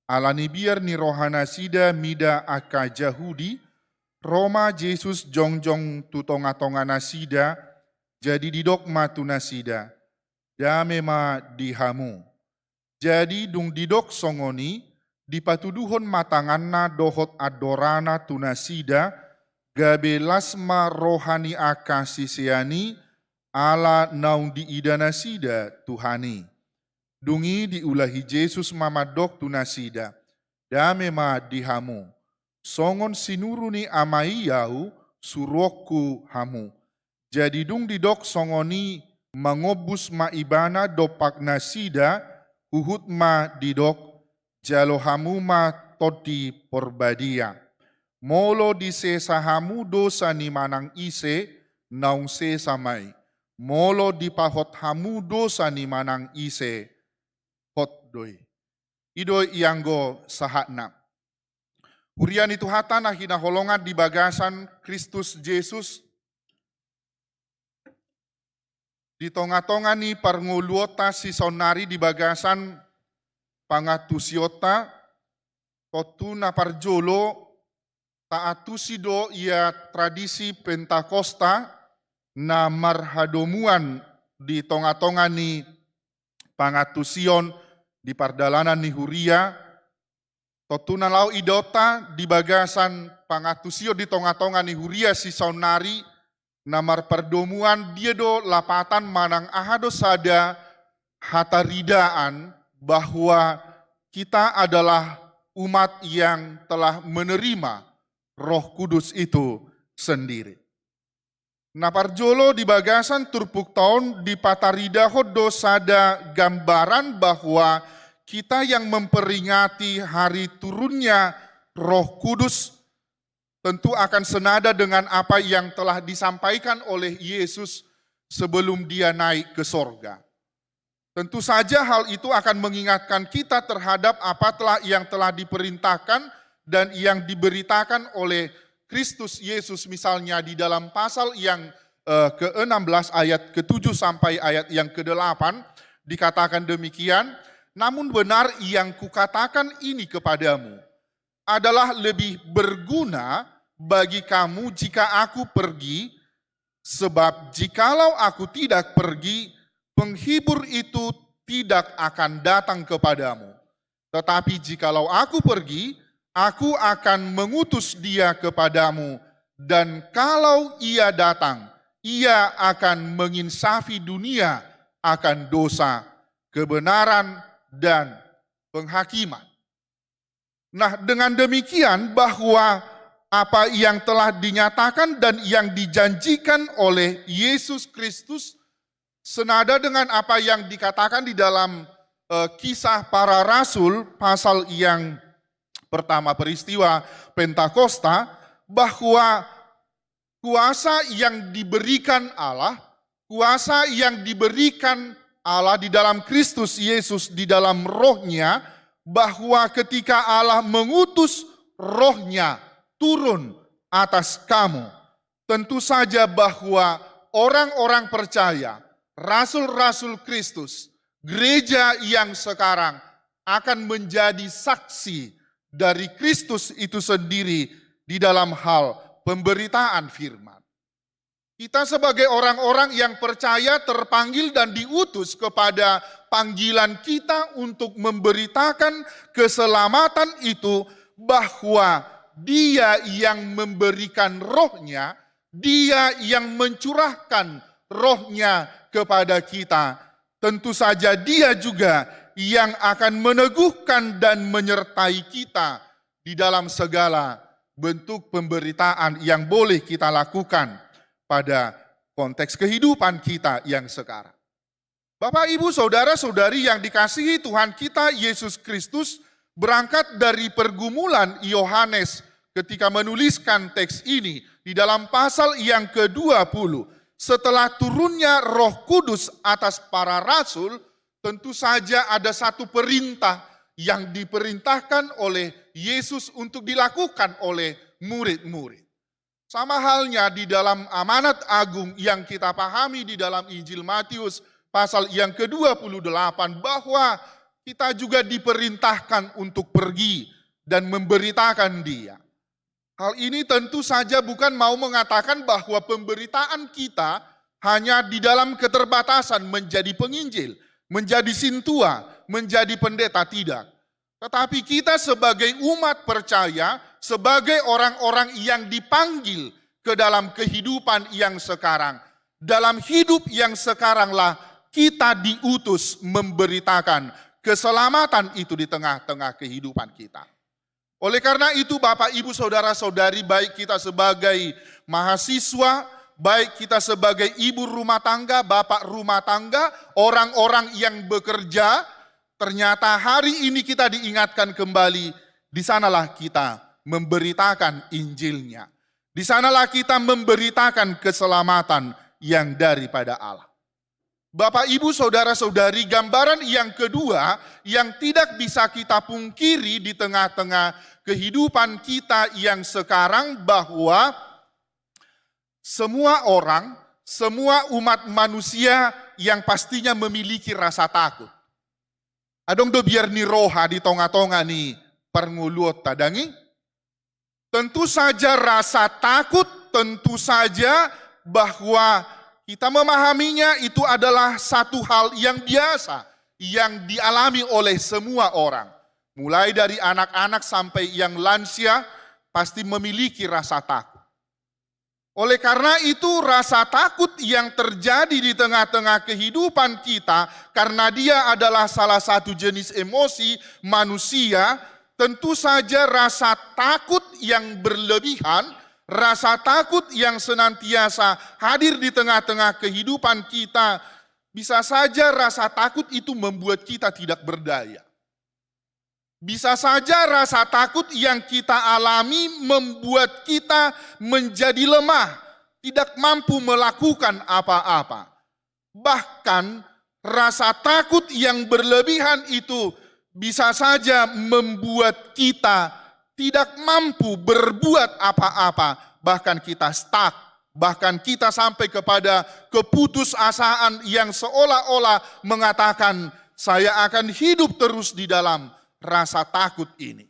ala ni biar ni rohanasida mida angka Jahudi, ro ma Jesus jongjong tu tonga-tonga nasida, jadi didok ma tu nasida, "Dame ma di hamu." Jadi dung didok songon i, dipatuduhon ma tanganna dohot andorana tu nasida, gabe las ma roha ni angka sisean i, ala naung diida nasida Tuhan i. Dung i diulahi Jesus ma mandok tu nasida, "Dame ma di hamu. Songon sinuru ni Ama i Ahu, suruonku hamu." Jadi dung didok songon i, mangombus ma Ibana dompak nasida, huhut ma didok, "Jalo hamu ma Tondi Porbadia. Molo disesa hamu dosa ni manang ise, naung sesa ma i. Molo dipahot hamu dosa ni manang ise, hot do i." I do i anggo sahatna. Huria ni Tuhanta na hinaholongan di bagasan Kristus Jesus, di tonga-tonga ni parngoluonta sisaonnari di bagasan pangantusionta, tontu na parjolo taantusi do ia tradisi Pentakosta na marhadomuan di tonga-tonga ni pangantusion di pardalanan ni huria. Tontu na laho idaonta di bagasan pangantusion di tonga-tonga ni huria sisaonnari, na marpardomuan, dia do lapatan manang aha do sada hataridaan bahwa kita adalah umat yang telah menerima Roh Kudus itu sendiri. Na parjolo di bagasan turpukta on dipataridahon do sada gambaran bahwa kita yang memperingati hari turunnya Roh Kudus tentu akan senada dengan apa yang telah disampaikan oleh Yesus sebelum Dia naik ke sorga. Tentu saja hal itu akan mengingatkan kita terhadap apa telah, yang telah diperintahkan dan yang diberitakan oleh Kristus Yesus, misalnya di dalam pasal yang, eh, keenam belas ayat ketujuh sampai ayat yang kedelapan, dikatakan demikian, "Namun benar yang kukatakan ini kepadamu adalah lebih berguna bagi kamu jika aku pergi, sebab jikalau aku tidak pergi, penghibur itu tidak akan datang kepadamu. Tetapi jikalau aku pergi, aku akan mengutus dia kepadamu, dan kalau ia datang, ia akan menginsafi dunia akan dosa, kebenaran, dan penghakiman." Nah, dengan demikian bahwa apa yang telah dinyatakan dan yang dijanjikan oleh Yesus Kristus senada dengan apa yang dikatakan di dalam, eh, Kisah Para Rasul pasal yang pertama, peristiwa Pentakosta, bahwa kuasa yang diberikan Allah, kuasa yang diberikan Allah di dalam Kristus Yesus, di dalam Roh-Nya, bahwa ketika Allah mengutus Roh-Nya turun atas kamu, tentu saja bahwa orang-orang percaya, rasul-rasul Kristus, gereja yang sekarang akan menjadi saksi dari Kristus itu sendiri di dalam hal pemberitaan firman. Kita sebagai orang-orang yang percaya, terpanggil dan diutus kepada panggilan kita untuk memberitakan keselamatan itu, bahwa Dia yang memberikan Roh-Nya, Dia yang mencurahkan Roh-Nya kepada kita, tentu saja Dia juga yang akan meneguhkan dan menyertai kita di dalam segala bentuk pemberitaan yang boleh kita lakukan pada konteks kehidupan kita yang sekarang. Bapak, Ibu, saudara-saudari yang dikasihi Tuhan kita Yesus Kristus, berangkat dari pergumulan Yohanes ketika menuliskan teks ini di dalam pasal yang kedua puluh, setelah turunnya Roh Kudus atas para rasul, tentu saja ada satu perintah yang diperintahkan oleh Yesus untuk dilakukan oleh murid-murid. Sama halnya di dalam amanat agung yang kita pahami di dalam Injil Matius pasal yang kedua puluh delapan, bahwa kita juga diperintahkan untuk pergi dan memberitakan Dia. Hal ini tentu saja bukan mau mengatakan bahwa pemberitaan kita hanya di dalam keterbatasan menjadi penginjil, menjadi sintua, menjadi pendeta, tidak. Tetapi kita sebagai umat percaya, sebagai orang-orang yang dipanggil ke dalam kehidupan yang sekarang, dalam hidup yang sekaranglah kita diutus memberitakan keselamatan itu di tengah-tengah kehidupan kita. Oleh karena itu, Bapak, Ibu, saudara-saudari, baik kita sebagai mahasiswa, baik kita sebagai ibu rumah tangga, bapak rumah tangga, orang-orang yang bekerja, ternyata hari ini kita diingatkan kembali, di sanalah kita memberitakan Injilnya. Di sanalah kita memberitakan keselamatan yang daripada Allah. Bapak, Ibu, saudara-saudari, gambaran yang kedua yang tidak bisa kita pungkiri di tengah-tengah kehidupan kita yang sekarang, bahwa semua orang, semua umat manusia yang pastinya memiliki rasa takut. Adong do biar ni roha di tonga-tonga ni parngoluonta, dang i? Tentu saja rasa takut, tentu saja bahwa kita memahaminya itu adalah satu hal yang biasa, yang dialami oleh semua orang. Mulai dari anak-anak sampai yang lansia, pasti memiliki rasa takut. Oleh karena itu, rasa takut yang terjadi di tengah-tengah kehidupan kita, karena dia adalah salah satu jenis emosi manusia, tentu saja rasa takut yang berlebihan, rasa takut yang senantiasa hadir di tengah-tengah kehidupan kita, bisa saja rasa takut itu membuat kita tidak berdaya. Bisa saja rasa takut yang kita alami membuat kita menjadi lemah, tidak mampu melakukan apa-apa. Bahkan, rasa takut yang berlebihan itu bisa saja membuat kita tidak mampu berbuat apa-apa, bahkan kita stuck, bahkan kita sampai kepada keputusasaan yang seolah-olah mengatakan, "Saya akan hidup terus di dalam rasa takut ini."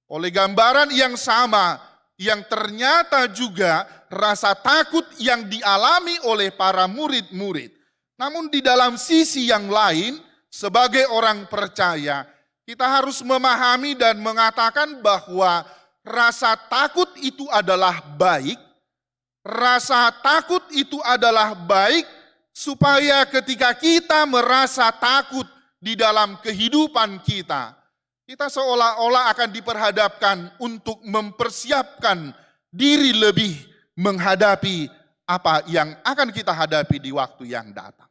Oleh gambaran yang sama, yang ternyata juga rasa takut yang dialami oleh para murid-murid. Namun, di dalam sisi yang lain, sebagai orang percaya, kita harus memahami dan mengatakan bahwa rasa takut itu adalah baik. Rasa takut itu adalah baik, supaya ketika kita merasa takut di dalam kehidupan kita, kita seolah-olah akan diperhadapkan untuk mempersiapkan diri lebih menghadapi apa yang akan kita hadapi di waktu yang datang.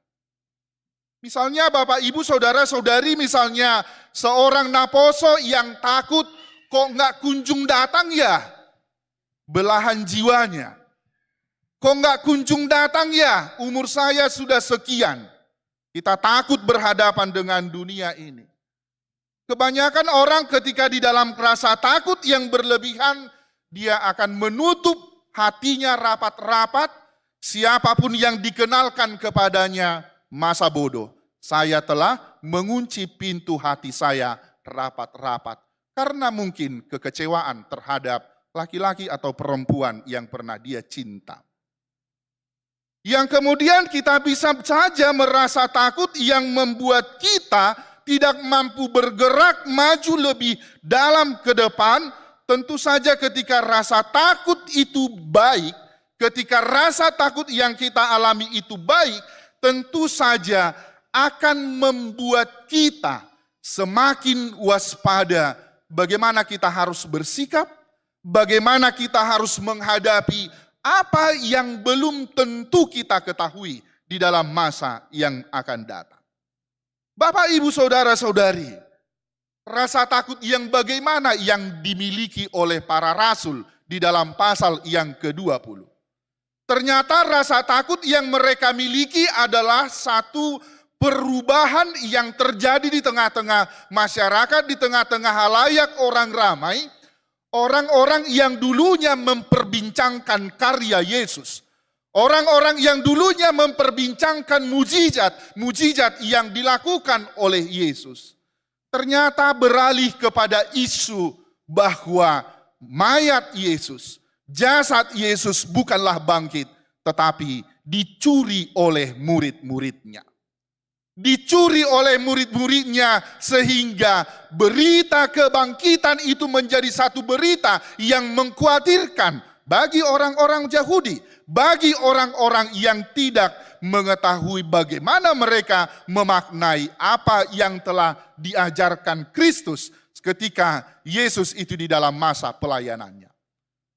Misalnya, Bapak, Ibu, saudara-saudari, misalnya seorang naposo yang takut, kok nggak kunjung datang ya belahan jiwanya. Kok nggak kunjung datang ya, umur saya sudah sekian. Kita takut berhadapan dengan dunia ini. Kebanyakan orang ketika di dalam rasa takut yang berlebihan, dia akan menutup hatinya rapat-rapat. Siapapun yang dikenalkan kepadanya, masa bodoh. Saya telah mengunci pintu hati saya rapat-rapat. Karena mungkin kekecewaan terhadap laki-laki atau perempuan yang pernah dia cinta. Yang kemudian kita bisa saja merasa takut yang membuat kita tidak mampu bergerak maju lebih dalam ke depan. Tentu saja, ketika rasa takut itu baik, ketika rasa takut yang kita alami itu baik, tentu saja akan membuat kita semakin waspada bagaimana kita harus bersikap, bagaimana kita harus menghadapi apa yang belum tentu kita ketahui di dalam masa yang akan datang. Bapak, Ibu, Saudara-saudari, rasa takut yang bagaimana yang dimiliki oleh para rasul di dalam pasal yang kedua puluh? Ternyata rasa takut yang mereka miliki adalah satu perubahan yang terjadi di tengah-tengah masyarakat, di tengah-tengah halayak orang ramai, orang-orang yang dulunya memperbincangkan karya Yesus, orang-orang yang dulunya memperbincangkan mujizat, mujizat yang dilakukan oleh Yesus, ternyata beralih kepada isu bahwa mayat Yesus, jasad Yesus bukanlah bangkit, tetapi dicuri oleh murid-muridnya. Dicuri oleh murid-muridnya, sehingga berita kebangkitan itu menjadi satu berita yang mengkhawatirkan bagi orang-orang Yahudi, bagi orang-orang yang tidak mengetahui bagaimana mereka memaknai apa yang telah diajarkan Kristus ketika Yesus itu di dalam masa pelayanannya.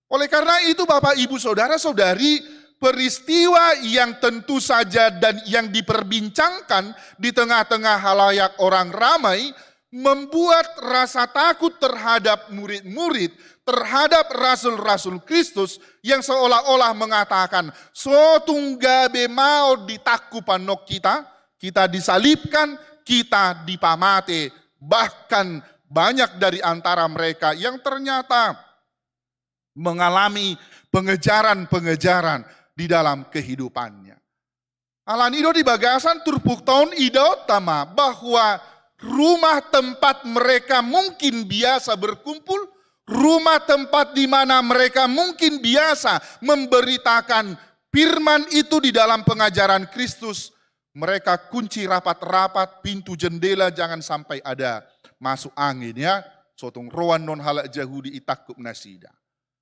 Oleh karena itu, Bapak, Ibu, Saudara-saudari, peristiwa yang tentu saja dan yang diperbincangkan di tengah-tengah halayak orang ramai membuat rasa takut terhadap murid-murid, terhadap rasul-rasul Kristus yang seolah-olah mengatakan, "So tung gabe mao ditangkup annon hita, kita disalibkan, kita dipamate." Bahkan banyak dari antara mereka yang ternyata mengalami pengejaran-pengejaran di dalam kehidupannya. Alani i do di bagasan turpukta on idaonta ma bahwa rumah tempat mereka mungkin biasa berkumpul, rumah tempat di mana mereka mungkin biasa memberitakan firman itu di dalam pengajaran Kristus, mereka kunci rapat-rapat, pintu jendela jangan sampai ada masuk angin, ya. So tung ro annon halak Jahudi, itangkup nasida.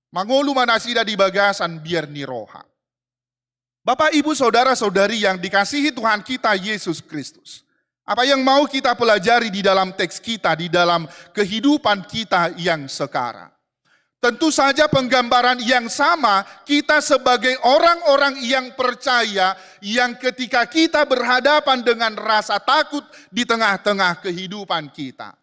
Mangolu ma nasida di bagasan biar ni roha. Bapak, Ibu, Saudara-saudari yang dikasihi Tuhan kita Yesus Kristus, apa yang mau kita pelajari di dalam teks kita, di dalam kehidupan kita yang sekarang? Tentu saja penggambaran yang sama, kita sebagai orang-orang yang percaya, yang ketika kita berhadapan dengan rasa takut di tengah-tengah kehidupan kita,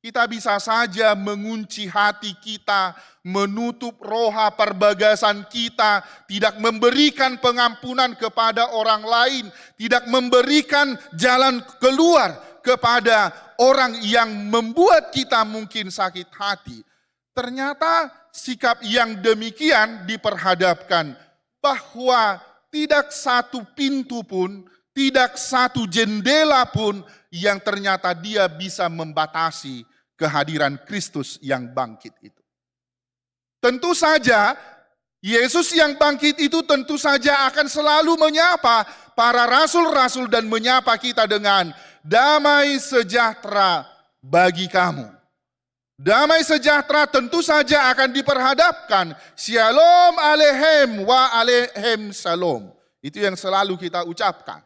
kita bisa saja mengunci hati kita, menutup roha parbagasan kita, tidak memberikan pengampunan kepada orang lain, tidak memberikan jalan keluar kepada orang yang membuat kita mungkin sakit hati. Ternyata sikap yang demikian diperhadapkan bahwa tidak satu pintu pun, tidak satu jendela pun yang ternyata dia bisa membatasi kehadiran Kristus yang bangkit itu. Tentu saja, Yesus yang bangkit itu tentu saja akan selalu menyapa para rasul-rasul dan menyapa kita dengan damai sejahtera bagi kamu. Damai sejahtera tentu saja akan diperhadapkan. Syalom aleichem, wa aleichem syalom. Itu yang selalu kita ucapkan.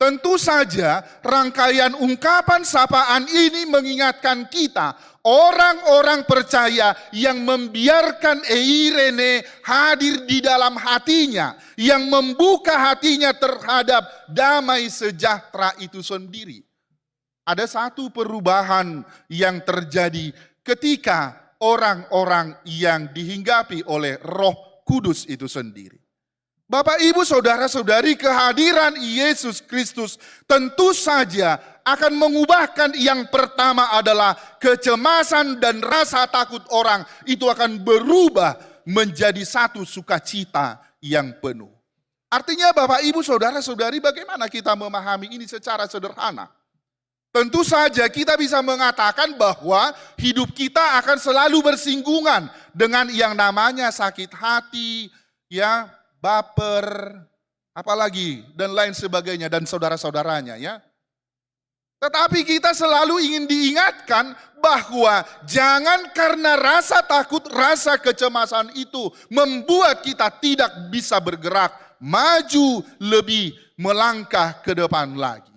Tentu saja, rangkaian ungkapan sapaan ini mengingatkan kita, orang-orang percaya yang membiarkan eirene hadir di dalam hatinya, yang membuka hatinya terhadap damai sejahtera itu sendiri. Ada satu perubahan yang terjadi ketika orang-orang yang dihinggapi oleh Roh Kudus itu sendiri. Bapak, Ibu, Saudara-saudari, kehadiran Yesus Kristus tentu saja akan mengubahkan, yang pertama adalah kecemasan dan rasa takut orang itu akan berubah menjadi satu sukacita yang penuh. Artinya, Bapak, Ibu, Saudara-saudari, bagaimana kita memahami ini secara sederhana? Tentu saja kita bisa mengatakan bahwa hidup kita akan selalu bersinggungan dengan yang namanya sakit hati, ya, baper, apalagi, dan lain sebagainya, dan saudara-saudaranya, ya. Tetapi kita selalu ingin diingatkan bahwa jangan karena rasa takut, rasa kecemasan itu membuat kita tidak bisa bergerak maju, lebih melangkah ke depan lagi.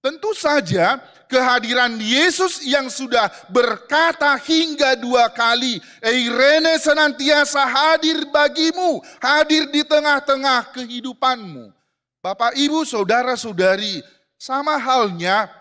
Tentu saja kehadiran Yesus yang sudah berkata hingga dua kali, "Eirene senantiasa hadir bagimu, hadir di tengah-tengah kehidupanmu." Bapak, Ibu, saudara-saudari, sama halnya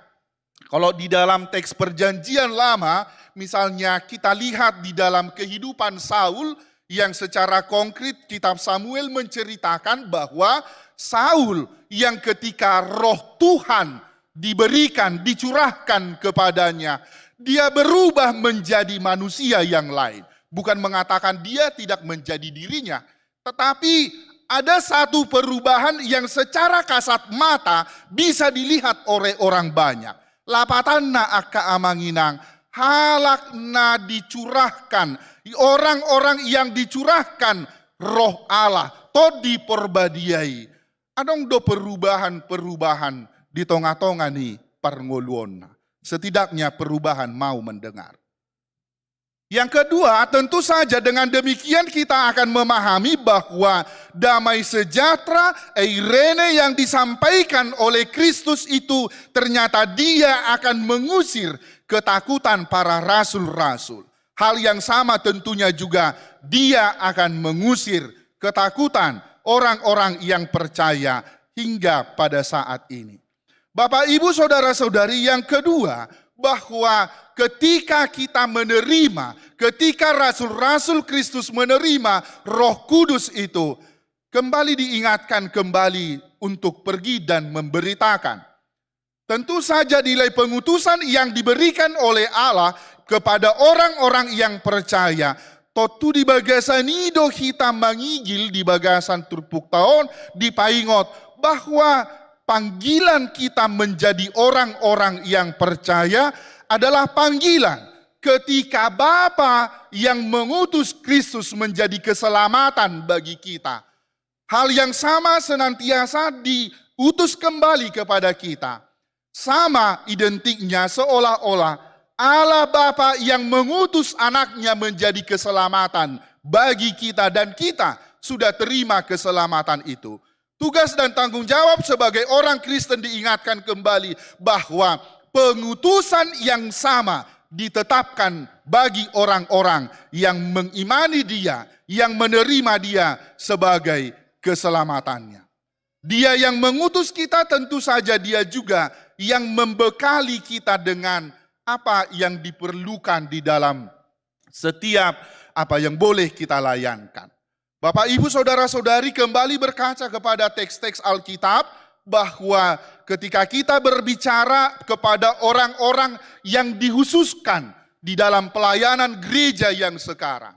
kalau di dalam teks Perjanjian Lama, misalnya kita lihat di dalam kehidupan Saul, yang secara konkret kitab Samuel menceritakan bahwa Saul yang ketika roh Tuhan diberikan, dicurahkan kepadanya, dia berubah menjadi manusia yang lain. Bukan mengatakan dia tidak menjadi dirinya, tetapi ada satu perubahan yang secara kasat mata bisa dilihat oleh orang banyak. Lapatanna, angka amang inang, halak na dicurahkan, orang-orang yang dicurahkan Roh Allah, Tondi Porbadia i. Adong do perubahan-perubahan di tonga-tonga ni parngoluonna. Setidaknya perubahan mau mendengar. Yang kedua, tentu saja dengan demikian kita akan memahami bahwa damai sejahtera, eirene, yang disampaikan oleh Kristus itu ternyata Dia akan mengusir ketakutan para rasul-rasul. Hal yang sama tentunya juga Dia akan mengusir ketakutan orang-orang yang percaya hingga pada saat ini. Bapak, Ibu, saudara-saudari, yang kedua, bahwa ketika kita menerima, ketika rasul-rasul Kristus menerima Roh Kudus itu, kembali diingatkan kembali untuk pergi dan memberitakan. Tentu saja nilai pengutusan yang diberikan oleh Allah kepada orang-orang yang percaya. Tontu di bagasan i do hita mangigil di bagasan turpukta on, dipaingot bahwa panggilan kita menjadi orang-orang yang percaya adalah panggilan ketika Bapa yang mengutus Kristus menjadi keselamatan bagi kita. Hal yang sama senantiasa diutus kembali kepada kita. Sama identiknya, seolah-olah Allah Bapa yang mengutus Anak-Nya menjadi keselamatan bagi kita, dan kita sudah terima keselamatan itu. Tugas dan tanggung jawab sebagai orang Kristen diingatkan kembali bahwa pengutusan yang sama ditetapkan bagi orang-orang yang mengimani Dia, yang menerima Dia sebagai keselamatannya. Dia yang mengutus kita, tentu saja Dia juga yang membekali kita dengan apa yang diperlukan di dalam setiap apa yang boleh kita layankan. Bapak, Ibu, saudara-saudari, kembali berkaca kepada teks-teks Alkitab, bahwa ketika kita berbicara kepada orang-orang yang dihususkan di dalam pelayanan gereja yang sekarang,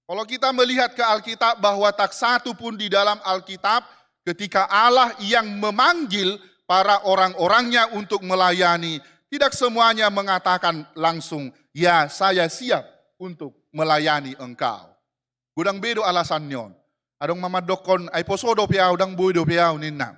kalau kita melihat ke Alkitab, bahwa tak satu pun di dalam Alkitab, ketika Allah yang memanggil para orang-orang-Nya untuk melayani, tidak semuanya mengatakan langsung, "Ya, saya siap untuk melayani engkau." Godang be do alasan ni on. Adong ma mandokkon, "Ai poso dope ahu, ndang boi dope ahu," ninna.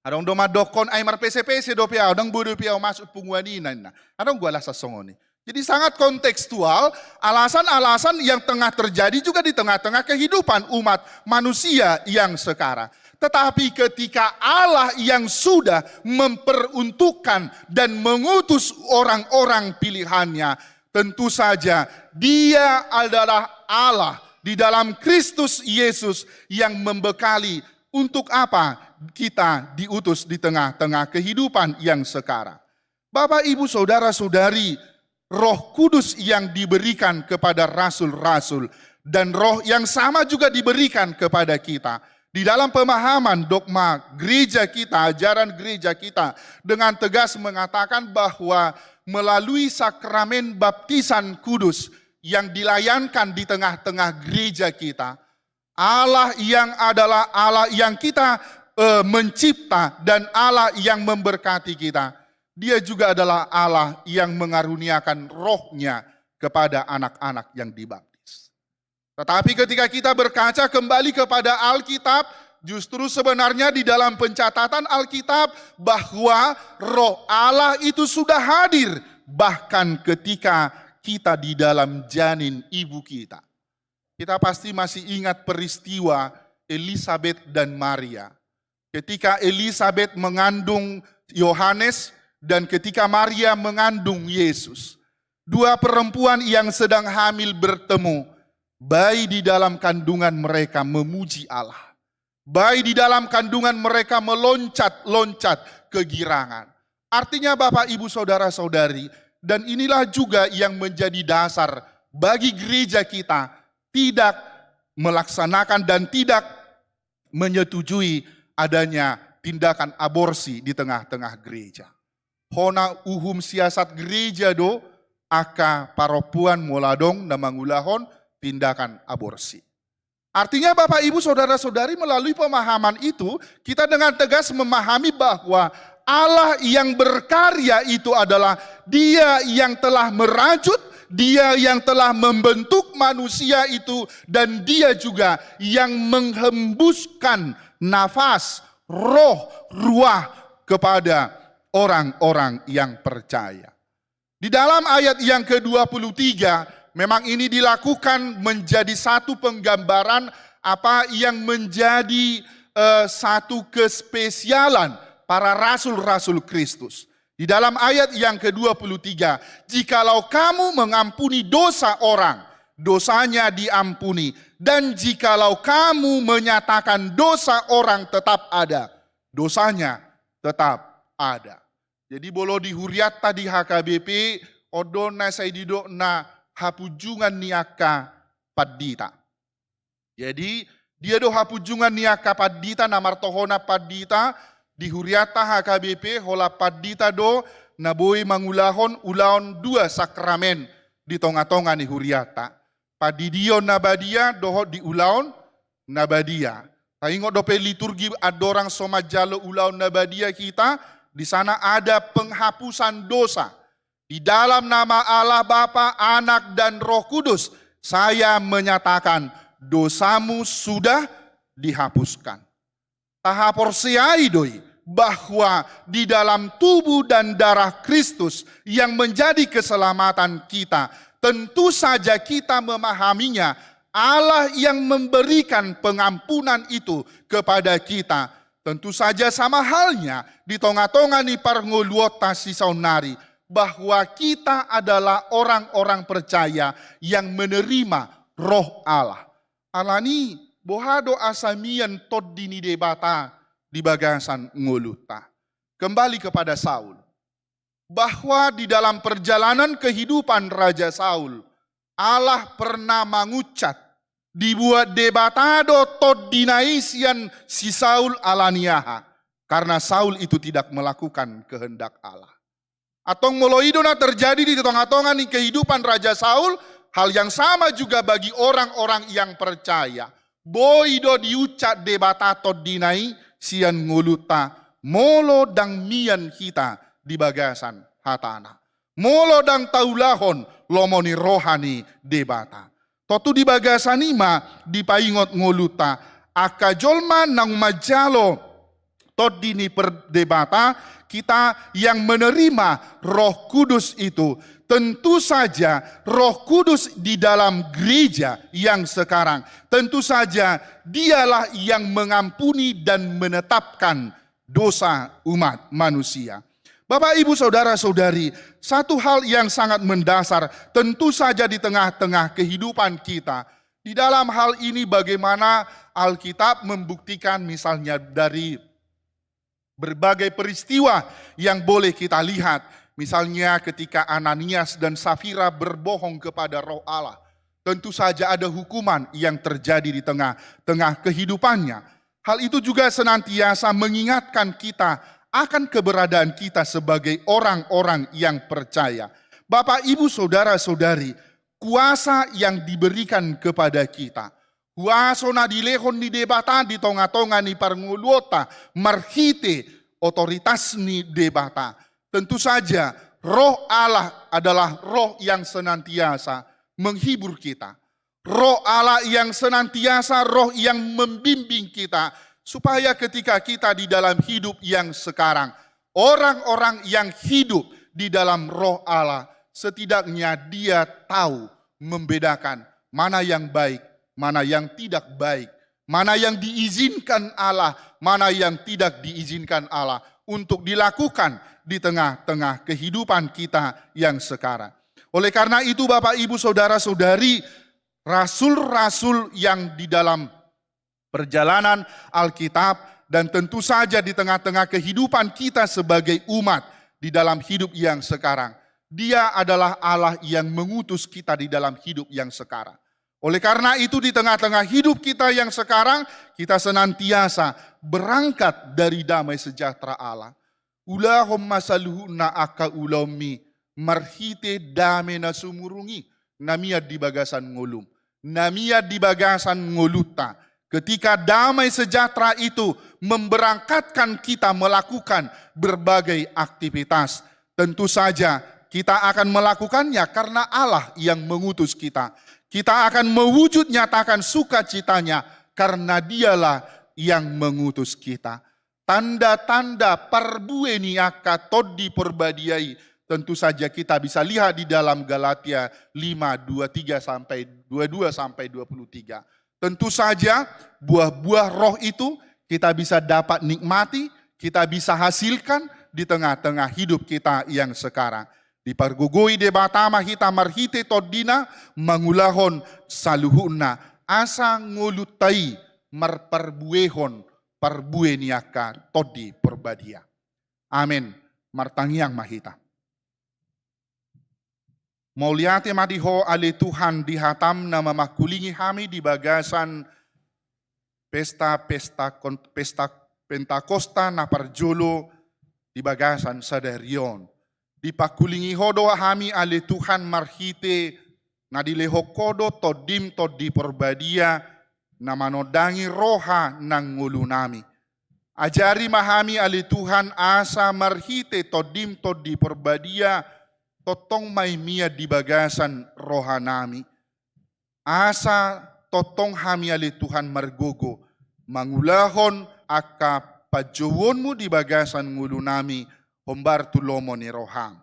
Adong do mandokkon, "Ai marpesepese dope ahu, ndang boi dope ahu masuk punguan i," ninna. Adong do alasan songon i. Jadi sangat kontekstual alasan-alasan yang tengah terjadi juga di tengah-tengah kehidupan umat manusia yang sekarang. Tetapi ketika Allah yang sudah memperuntukkan dan mengutus orang-orang pilihan-Nya, tentu saja Dia adalah Allah di dalam Kristus Yesus yang membekali untuk apa kita diutus di tengah-tengah kehidupan yang sekarang. Bapak, Ibu, saudara-saudari, Roh Kudus yang diberikan kepada rasul-rasul dan Roh yang sama juga diberikan kepada kita. Di dalam pemahaman dogma gereja kita, ajaran gereja kita dengan tegas mengatakan bahwa melalui sakramen baptisan kudus yang dilayankan di tengah-tengah gereja kita, Allah yang adalah Allah yang kita, eh, mencipta dan Allah yang memberkati kita, Dia juga adalah Allah yang mengaruniakan Roh-Nya kepada anak-anak yang dibaptis. Tetapi ketika kita berkaca kembali kepada Alkitab, justru sebenarnya di dalam pencatatan Alkitab bahwa Roh Allah itu sudah hadir bahkan ketika kita di dalam janin ibu kita. Kita pasti masih ingat peristiwa Elisabet dan Maria. Ketika Elisabet mengandung Yohanes dan ketika Maria mengandung Yesus, dua perempuan yang sedang hamil bertemu, bayi di dalam kandungan mereka memuji Allah. Bayi di dalam kandungan mereka meloncat-loncat kegirangan. Artinya, Bapak, Ibu, Saudara-saudari, dan inilah juga yang menjadi dasar bagi gereja kita tidak melaksanakan dan tidak menyetujui adanya tindakan aborsi di tengah-tengah gereja. Hona uhum siasat gereja do angka parompuan molo adong na mangulahon tindakan aborsi. Artinya, Bapak, Ibu, Saudara-saudari, melalui pemahaman itu, kita dengan tegas memahami bahwa Allah yang berkarya itu adalah Dia yang telah merajut, Dia yang telah membentuk manusia itu, dan Dia juga yang menghembuskan nafas, roh, ruah kepada orang-orang yang percaya. Di dalam ayat yang kedua puluh tiga, memang ini dilakukan menjadi satu penggambaran apa yang menjadi, eh, satu kespesialan para rasul-rasul Kristus. Di dalam ayat yang kedua puluh tiga, "Jikalau kamu mengampuni dosa orang, dosanya diampuni. Dan jikalau kamu menyatakan dosa orang tetap ada, dosanya tetap ada." Jadi, molo di hurianta di H K B P, on do na sai didok na hapunjungan ni angka pandita. Jadi, dia do hapunjungan ni angka pandita, na martohonan pandita, di hurianta H K B P, holan pandita do na boi mangulahon ulaon dua sakramen di tonga-tonga ni hurianta. Pandidion na badia dohot di ulaon na badia. Taingot dope liturgi andorang so manjalo ulaon na badia hita, di sana ada penghapusan dosa. Di dalam nama Allah Bapa, Anak, dan Roh Kudus, saya menyatakan dosamu sudah dihapuskan. Tahaporseai do i bahwa di dalam tubuh dan darah Kristus yang menjadi keselamatan kita, tentu saja kita memahaminya, Allah yang memberikan pengampunan itu kepada kita. Tentu saja sama halnya di tonga-tonga ni parngoluonta sisaonnari, bahwa kita adalah orang-orang percaya yang menerima Roh Allah. Alani, boha do asa mian Tondi ni Debata di bagasan ngolunta? Kembali kepada Saul. Bahwa di dalam perjalanan kehidupan Raja Saul, Allah pernah mangucap, dibuat Debata do tondina i sian si Saul. Alani aha? Karena Saul itu tidak melakukan kehendak Allah. Antong molo i do na terjadi di tonga-tonga ni kehidupan Raja Saul, hal yang sama juga bagi orang-orang yang percaya. Boi do diucap Debata tondina i sian ngolunta, molo ndang mian hita di bagasan hatana. Molo ndang taulahon lomo ni roha ni Debata. Tontu di bagasan i ma dipaingot ngolunta, angka jolma naung manjalo Tondi ni per-, Debata, kita yang menerima Roh Kudus itu, tentu saja Roh Kudus di dalam gereja yang sekarang, tentu saja Dialah yang mengampuni dan menetapkan dosa umat manusia. Bapak, Ibu, Saudara-saudari, satu hal yang sangat mendasar, tentu saja di tengah-tengah kehidupan kita. Di dalam hal ini, bagaimana Alkitab membuktikan, misalnya dari berbagai peristiwa yang boleh kita lihat, misalnya ketika Ananias dan Safira berbohong kepada Roh Allah, tentu saja ada hukuman yang terjadi di tengah-tengah kehidupannya. Hal itu juga senantiasa mengingatkan kita akan keberadaan kita sebagai orang-orang yang percaya. Bapak, Ibu, Saudara-saudari, kuasa yang diberikan kepada kita, huaso na dilehon ni Debata di tonga-tonga ni parngoluonta marhite otoritas ni Debata. Tentu saja, Roh Allah adalah Roh yang senantiasa menghibur kita. Roh Allah yang senantiasa, Roh yang membimbing kita, supaya ketika kita di dalam hidup yang sekarang, orang-orang yang hidup di dalam Roh Allah, setidaknya dia tahu membedakan mana yang baik, mana yang tidak baik, mana yang diizinkan Allah, mana yang tidak diizinkan Allah untuk dilakukan di tengah-tengah kehidupan kita yang sekarang. Oleh karena itu, Bapak, Ibu, Saudara-saudari, rasul-rasul yang di dalam perjalanan Alkitab, dan tentu saja di tengah-tengah kehidupan kita sebagai umat di dalam hidup yang sekarang, Dia adalah Allah yang mengutus kita di dalam hidup yang sekarang. Oleh karena itu, di tengah-tengah hidup kita yang sekarang, kita senantiasa berangkat dari damai sejahtera Allah. Ulahon ma saluhutna angka ulaonmi marhite dame na sumurung i, na mian di bagasan ngolum, na mian di bagasan ngolunta. Ketika damai sejahtera itu memberangkatkan kita melakukan berbagai aktivitas, tentu saja kita akan melakukannya karena Allah yang mengutus kita. Kita akan mewujud nyatakan sukacitanya karena Dialah yang mengutus kita. Tanda-tanda parbue ni angka Tondi Porbadia i, tentu saja kita bisa lihat di dalam Galatia lima, dua tiga sampai dua dua sampai dua puluh tiga. Tentu saja buah-buah Roh itu kita bisa dapat nikmati, kita bisa hasilkan di tengah-tengah hidup kita yang sekarang. Dipargogoi Debata ma hita marhite TondiNa mangulahon saluhutna asa ngolunta i marparbuehon parbue ni angka Tondi Porbadia. Amen. Martangiang ma hita. Mauliate ma di Ho ale Tuhan di hataM na mamangkulingi hami di bagasan pesta, pesta kon-, pesta Pentakosta na parjolo di bagasan sadari on. Dipangkulingi Ho do hami ale Tuhan marhite na dilehon Ho do TondiM Tondi Porbadia na manondangi roha nang ngolunami. Ajari ma hami ale Tuhan asa marhite TondiM Tondi Porbadia tongtong ma i mian di bagasan rohanami. Asa tongtong hami ale Tuhan margogo mangulahon angka panjouonMu di bagasan ngolunami hombar tu lomo ni rohaM.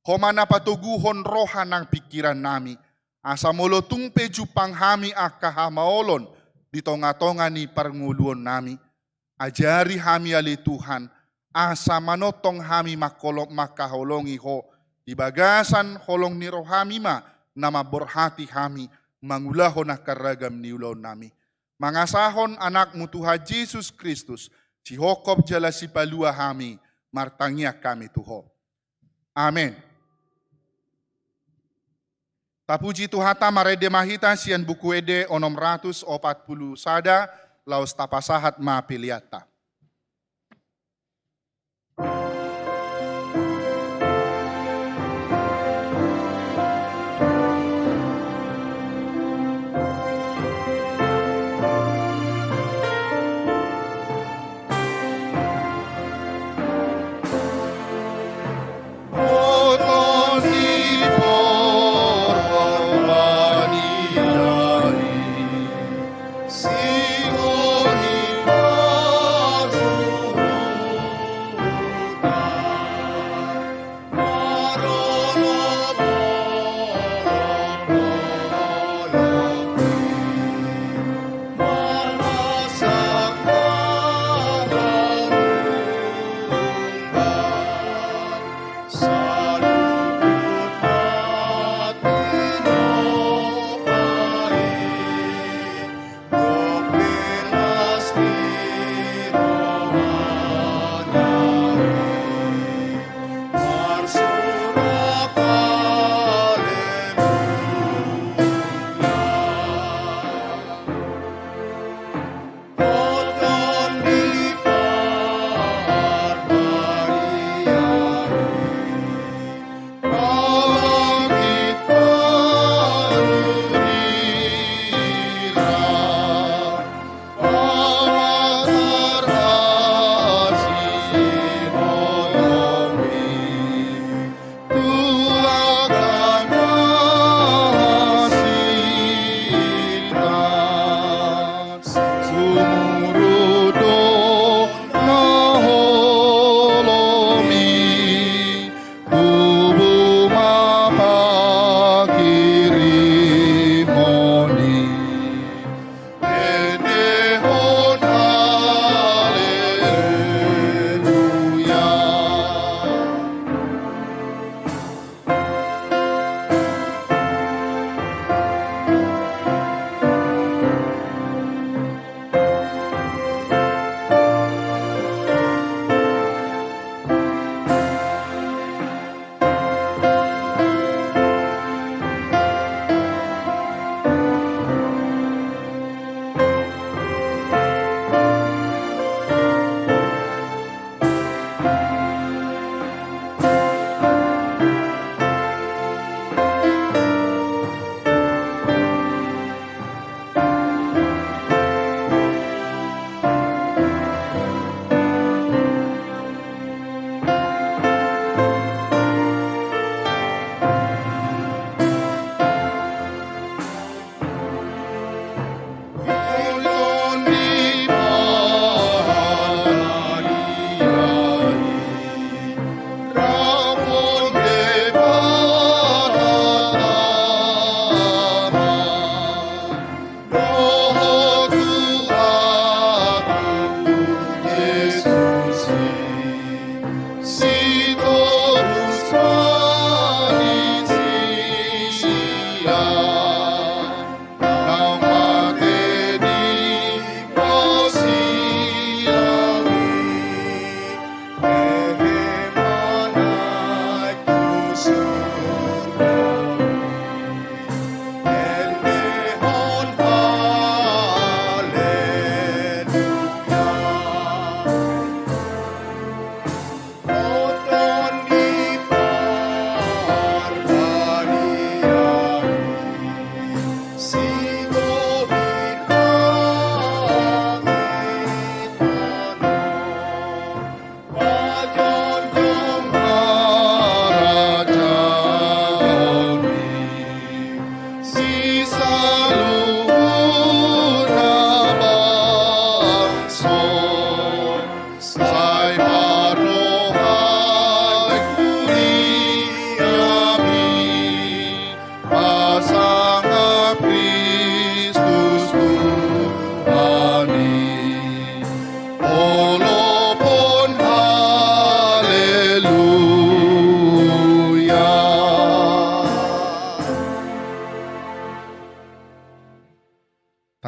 Ho ma na patoguhon roha nang pingkirannami, asa molo tung pe jumpang hami angka hamaolon di tonga-tonga ni parngoluonnami, ajari hami ale Tuhan, asa manongtong hami mangkolo-, mangkaholongi Ho, di bagasan holong ni rohaMi ma na mamborhati hami mangulahon angka ragam ni ulaonnami. Mangasahon AnakMu Tuhan Jesus Kristus, sihophop jala sipalua hami, martangiang hami tu Ho. Amen. Tapuji Tuhanta, marende ma hita sian Buku Ende onom ratus opat pulu sada, laos tapasahat ma peleanta.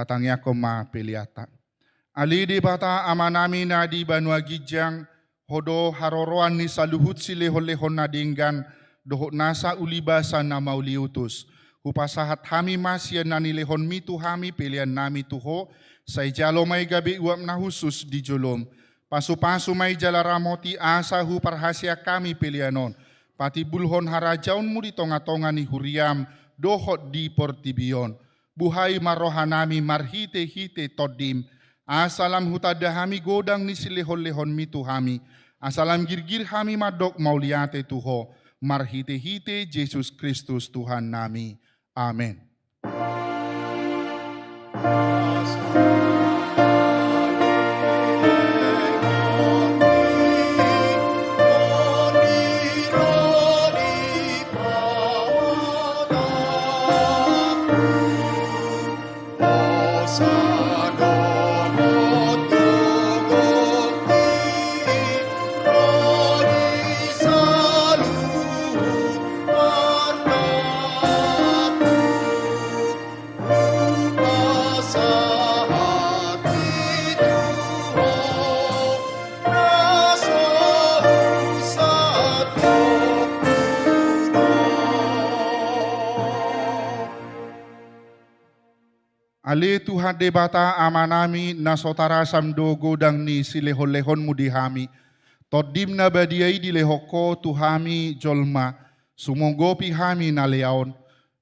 Tangiangkon ma peleanta. Ale Debata Amanami na di banua ginjang, Ho do haroroan ni saluhut silehonlehon na denggan, dohot nasa ulibasa na mauliutus. Hupasahat hami ma sian na nilehonmi tu hami peleannami tu Ho, sai jalo ma i gabe uap na hushus di jolom. Pasupasu ma i jala ramoti asa huparhaseang hami pelean on patimbulhon harajaonmu di tongatonga ni huriam dohot di portibi on. Buhai ma rohanami marhitehite Tondim, asa lam hutanda hami godang ni silehonlehonmi tu hami, asa lam girgir hami mandok mauliate tu Ho, marhitehite Jesus Kristus Tuhannami. Amen. Ale Tuhan Debata Amanami, na so tarasam do godang ni silehonlehonmu di hami. Tondim na badia i dilehon Ho tu hami jolma, sumonggopi hami na lea on.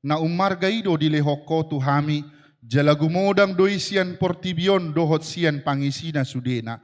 Na ummarga i do dilehon Ho tu hami, jala gumodang do i sian portibi on dohot sian pangisina sudena.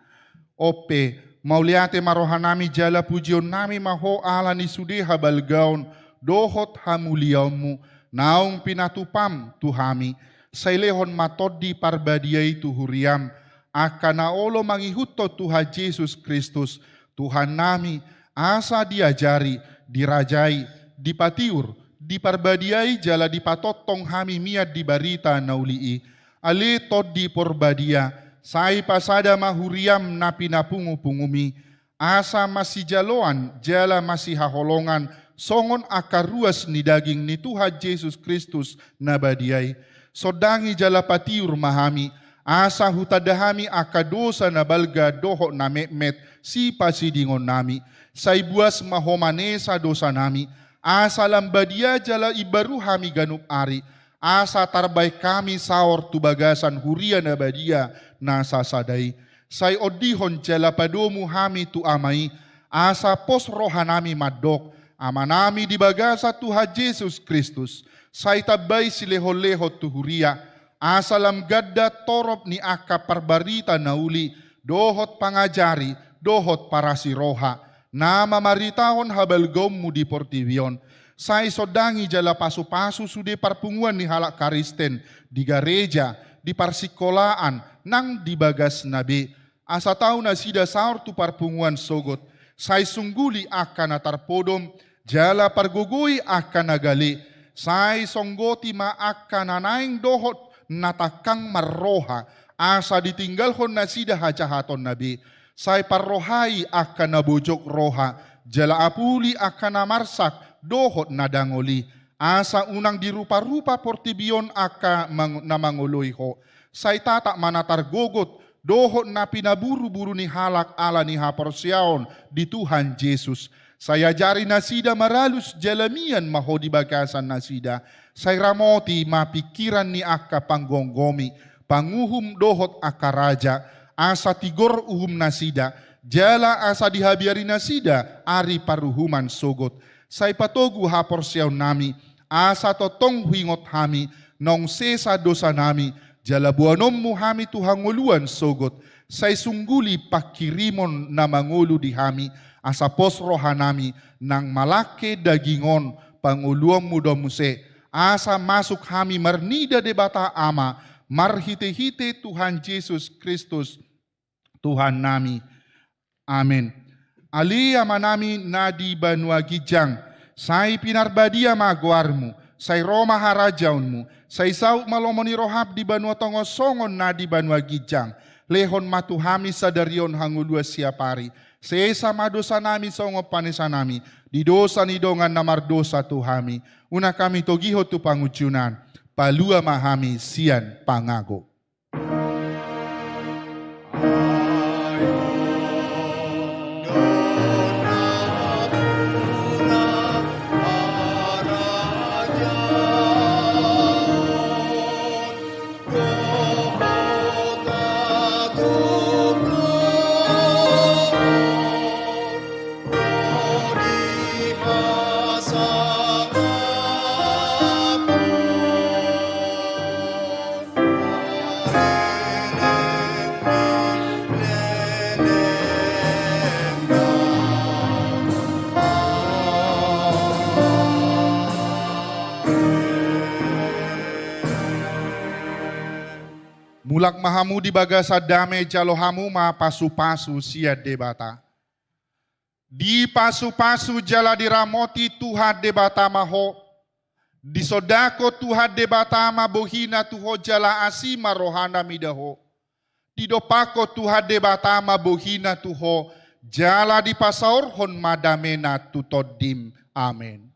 On pe, mauliate ma rohanami jala pujionnami ma Ho ala ni sude habalgaon dohot hamuliaonmu, naung pinatupam tu hami, sai lehon ma Tondi Parbadia i tu huriam, angka na olo mangihuthon Tuhan Jesus Kristus, Tuhannami, asa diajari, dirajai, dipatiur, diparbadiai jala dipatongtong hami mian di barita na uli i. Ale Tondi Porbadia, sai pasada ma huriam na pinapungupungumi, asa masijaloan jala masihaholongan songon angka ruas ni daging ni Tuhan Jesus Kristus na badia i. Sondangi jala patiur ma hami, asa hutanda hami angka dosa na balga dohot na metmet sipasidingonnami. Sai buas ma Ho manesa dosanami, asa lam badia jala imbaru hami ganup ari, asa tarbahen hami saor tu bagasan huria na badia na sasada i. Sai ondihon jala padomu hami tu Ama i, asa pos rohanami mandok, Amanami di bagasan Tuhan Jesus Kristus, sai tambai silehonlehon tu huria, asa lam ganda torop ni angka parbarita na uli, dohot pangajari, dohot parasiroha, na mamaritahon habalgaonmu di portibi on. Sai sondangi jala pasupasu sude parpunguan ni halak Kristen, di gareja, di parsingkolaan, nang di bagasna be. Asa tau nasida saor tu parpunguan sogot, sai sungguli angka na tarpodom, jala pargogoi angka na gale, sai songgoti ma angka na naeng dohot na tangkang marroha, asa ditinggalhon nasida hajahatonna be, sai parrohai angka na bojok roha, jala apuli angka na marsak dohot na dangol i, asa unang diruparupa portibi on angka mang-, na mangoloi Ho, sai tatap ma na targogot, dohot na pinaburuburu ni halak ala ni haporseaon di Tuhan Jesus. Sai ajari nasida maralus jala mian ma Ho di bagasan nasida. Sai ramoti ma pingkiran ni angka panggomgomi, panguhum dohot angka raja, asa tigor uhum nasida, jala asa dihabiari nasida ari paruhuman sogot. Sai patogu haporseaonnami, asa tongtong huingot hami, naung sesa dosanami, jala boanonmu hami tu hangoluan sogot, sai sungguli pangkirimon na mangolu di hami, asa pos rohanami, nang malangke daging on, pangoluonmu do muse, asa masuk hami marnida Debata Ama, marhitehite Tuhan Jesus Kristus, Tuhannami. Amen. Ale Amanami na di banua ginjang, sai pinarbadia ma goarmu, sai ro ma harajaonmu, sai saut ma lomo ni roham di banua tonga on songon na di banua ginjang. Lehon ma tu hami sadari on hangoluan siap ari. Sesa ma dosanami songon panesanami di dosa ni dongan na mardosa tu hami. Unang hami togihon tu pangunjunan. Palua ma hami sian pangago. Mulak ma hamu di bagasan dame, jalo hamu ma pasupasu sian Debata. Dipasupasu jala diramoti Tuhan Debata ma ho. Disondangkon Tuhan Debata ma bohina tu ho jala asi ma rohana mida ho. Didompakkon Tuhan Debata ma bohina tu ho jala dipasaorhon ma damena tu tondim. Amen.